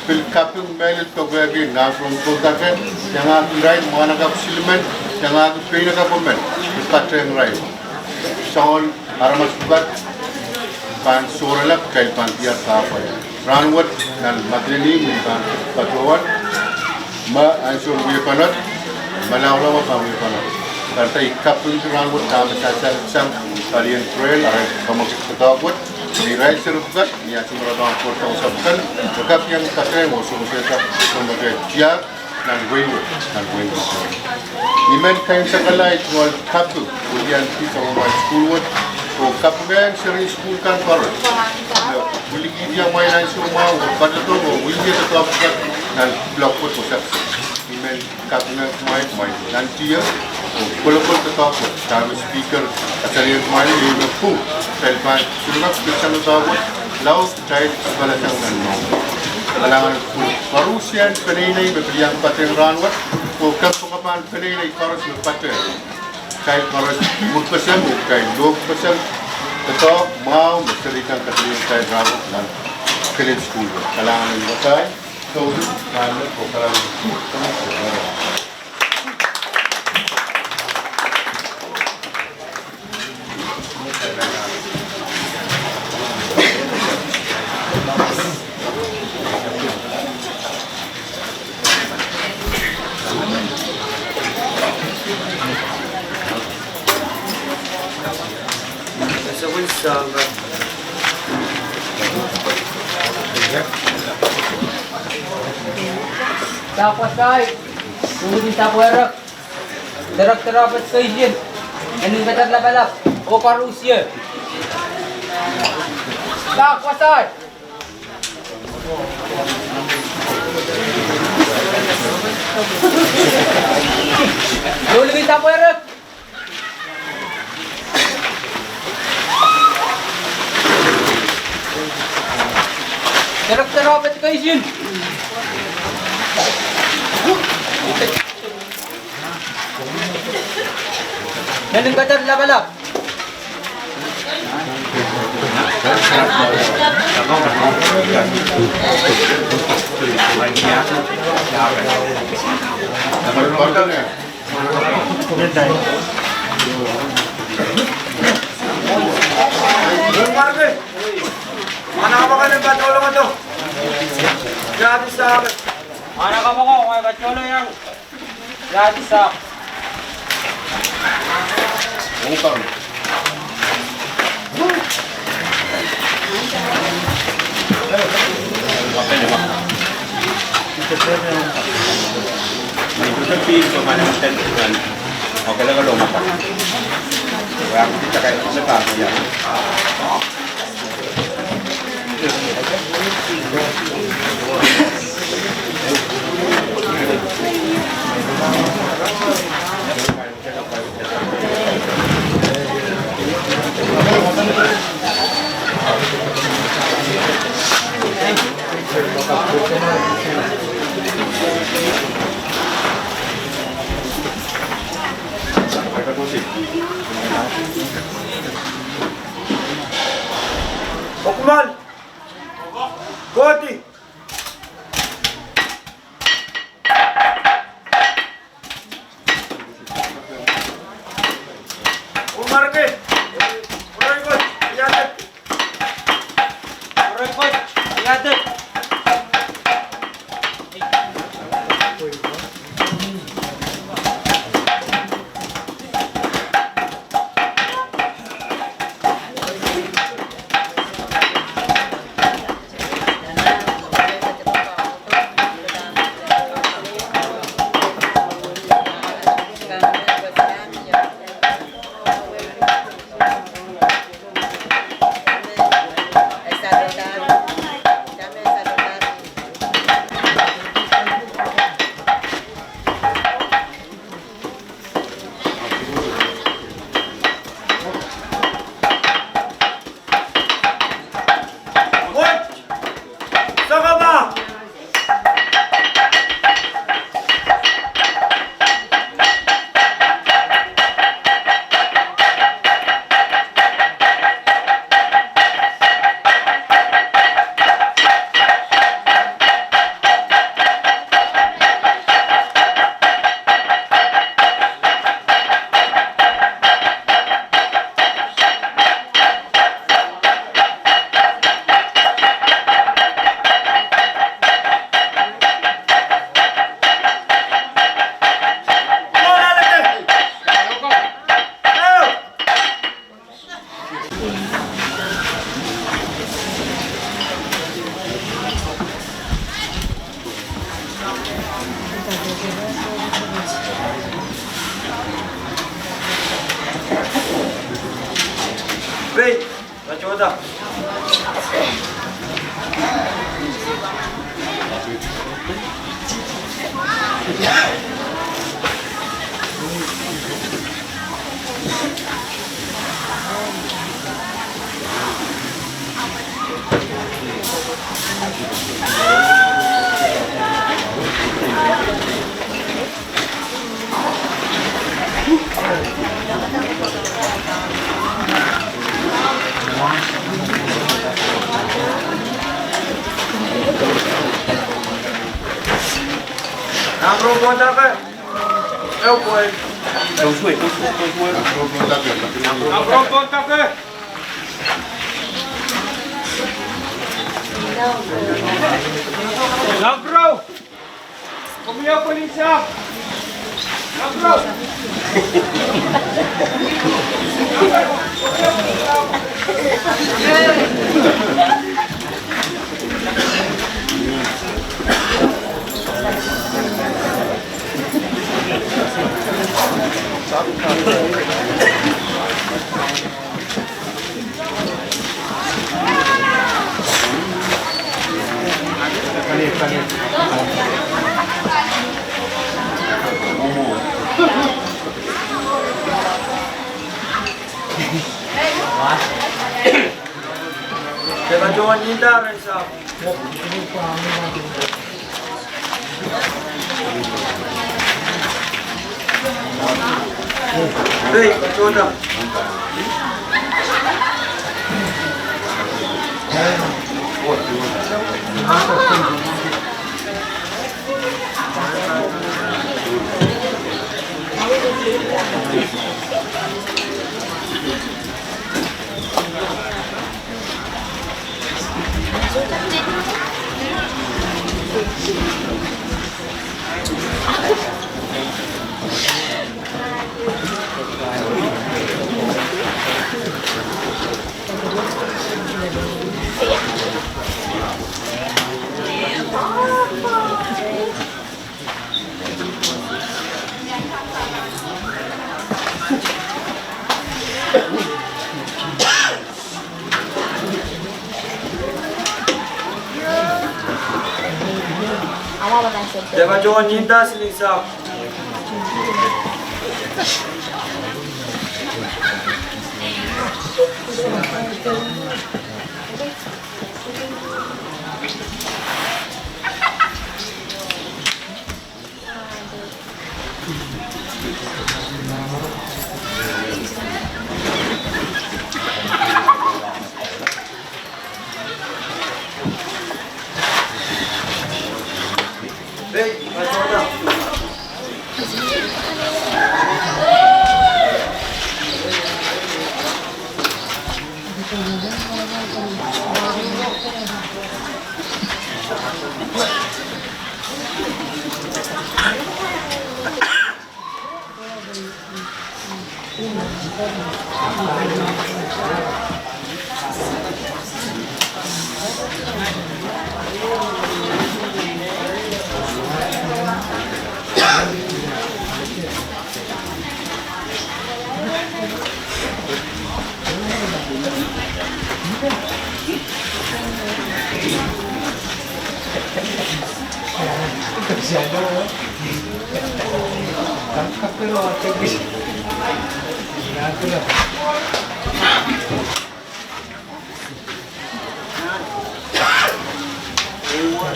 pil kaping mehlel doke ki nan Pohnpei, iangahki irail mwahnakapw silimen, iangahki peinakapw emen, me patehng irail. Soangen aramas pwukat pahn sohrala, kitail pahn diar kahpwal. Rahnwet nan Madolenihmw I pahn patohwan, ma ansoun wie pahn wet, ma laulau pahn wie pahn wet. Kahrehda I kapingki rahnwet dahme sansal sang palien Peren, arail kamwekid doadoahk wet, irail seri pwukat, ni ansou me re pahn kohdo sang sapwkan, re kak iang patehng oh sewesehda, sohte tiahk nan wehi wet, nan wehi wet. I men kaimwisekala tungoal kaping wiliandi Madolenihmw High School wet, oh kapingehng seri sukuhl kan koaros me wilikihdi amwail ansou mwahu oh patohdo oh wiliandi doadoahk pwukat nan kuloak wet oh saks. I men kapingehng kumwail, kumwail nantihong oh kolokol doadoahk wet, dahme Speaker kasalehiong kumwail, ih me pwung, kitail pahn sohte kak pitsang doadoahk wet, lao kitail sipala sang nan mour. Kalahngan en kupwur koarusie, peneinei me pil iang patehng rahnwet, oh kepakap en peneinei koaros me patehng. Kitail koaros mwurpeseng oh kitail lohpwupeseng doadoahk mwahu me seri kan kasalehiong kitail rahnwet nan kelen sukuhl wet. Kalahngan en wasai, souleng, rahnwet oh kalahngan en kupwur. Sak wasai, Luhlik en Sapwerek, Director of Education, Meninkeder Lapalap, oh koarusie. Sak wasai. Luhlik en Sapwerek, Director of Education, Meninkeder Lapalap. Pei, patohda. Nahmwuruo pwondake. Ehu pwe. Ehu pwe, ehu pwe, ehu pwe. Nahmwuruo pwondake. Nahmwuruo. Komwi pwilisa. Nahmwuruo. Dewe patohwan nda rehn sampah. Pei, patohda. Dewe patohwan nda siling sampah.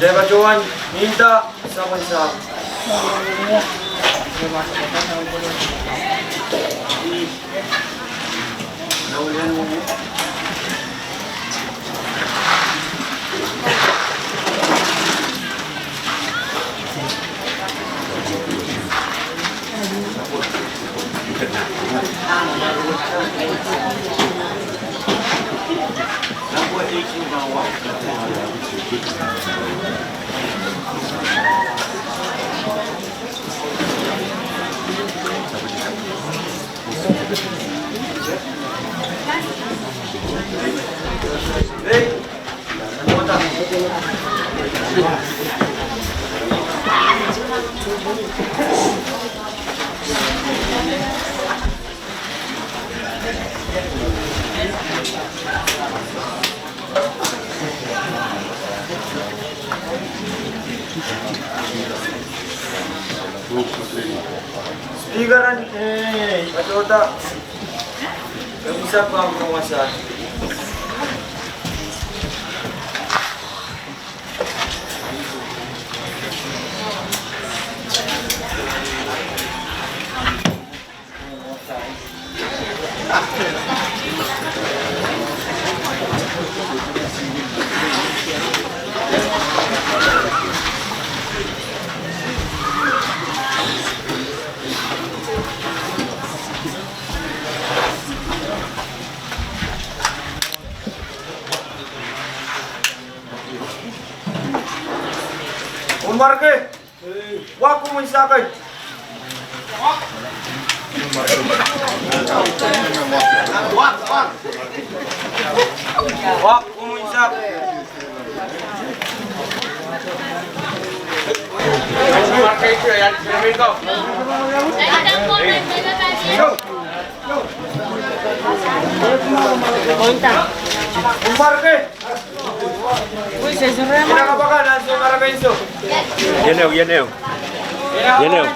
Dewe patohwan nda sapwellimen sampah. Speaker en, eh, patohda. Komw sehse pahn kawasa. Umwarki. Wak, kumwail sehse. Wak, kumwail sehse. Umwarki. Ieneu, ieneu. Ieneu.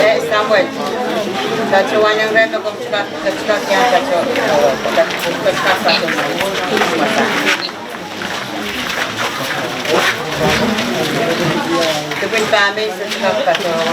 Eh, Samuel. Tato wahneng rehn me komw kak, kak, kak, kak, kak, kak, kak, kak. Kepin pahme se kak, kak, kak.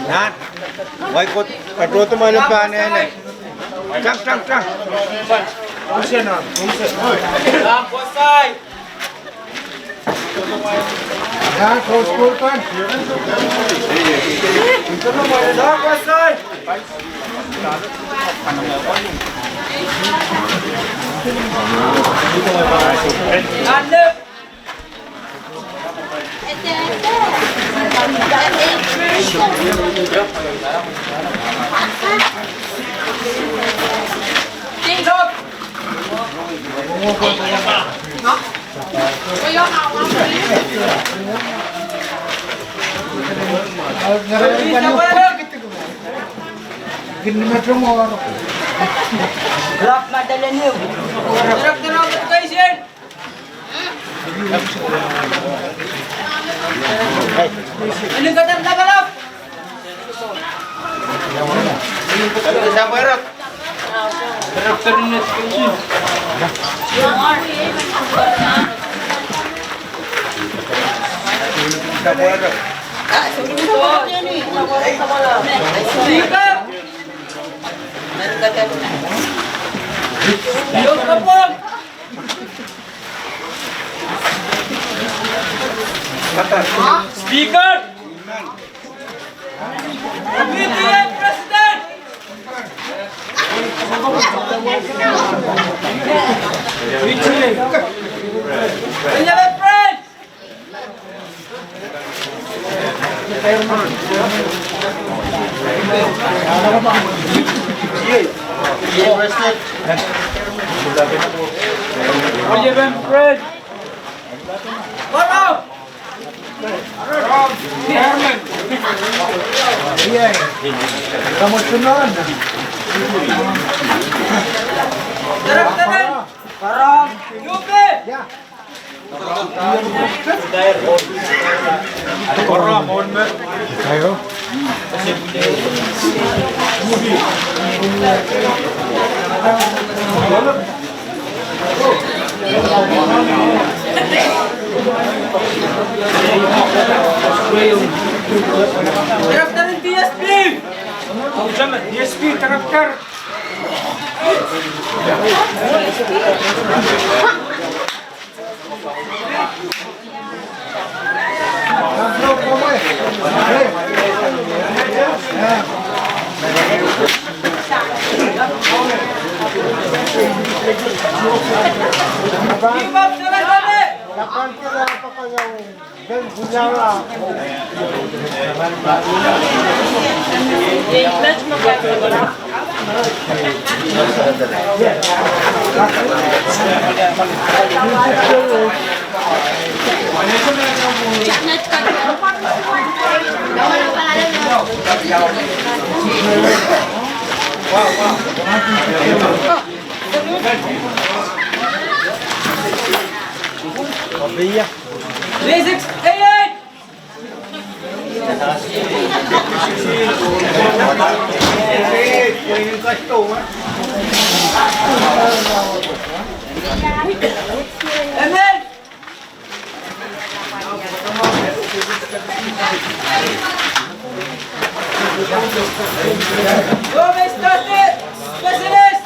Nan, wai kot, katohdo mwail pahn ene. Tang, tang, tang. Nan, kos kulpan. Rap Madalenu. Director of Education. Ini kata lapalap. Speaker. P T A President. P T A. Eleven President. Eleven President. Koaros. Director en D S P. D S P, director. Three six eight eight. Amen. Go, Mister Specialist.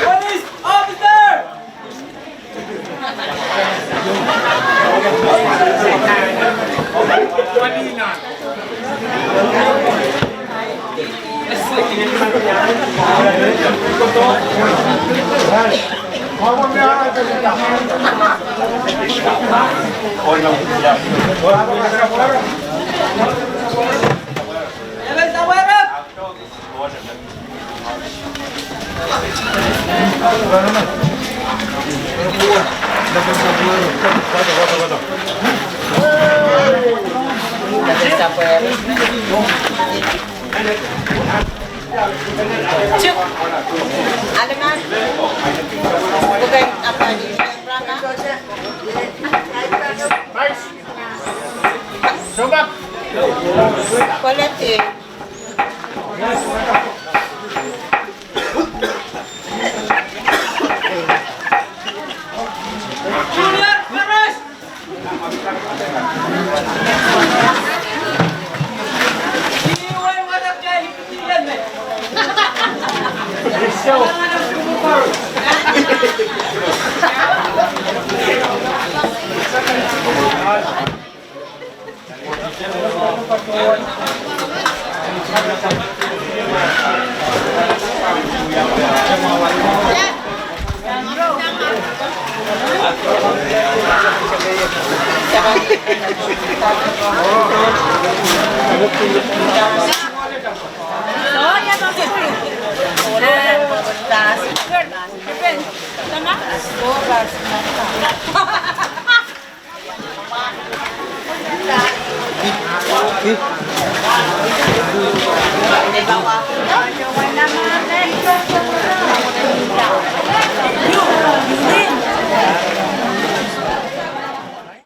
Police officer! Tuk. Aleman. Bukan apa ni? Rama. Sobat. Koleti.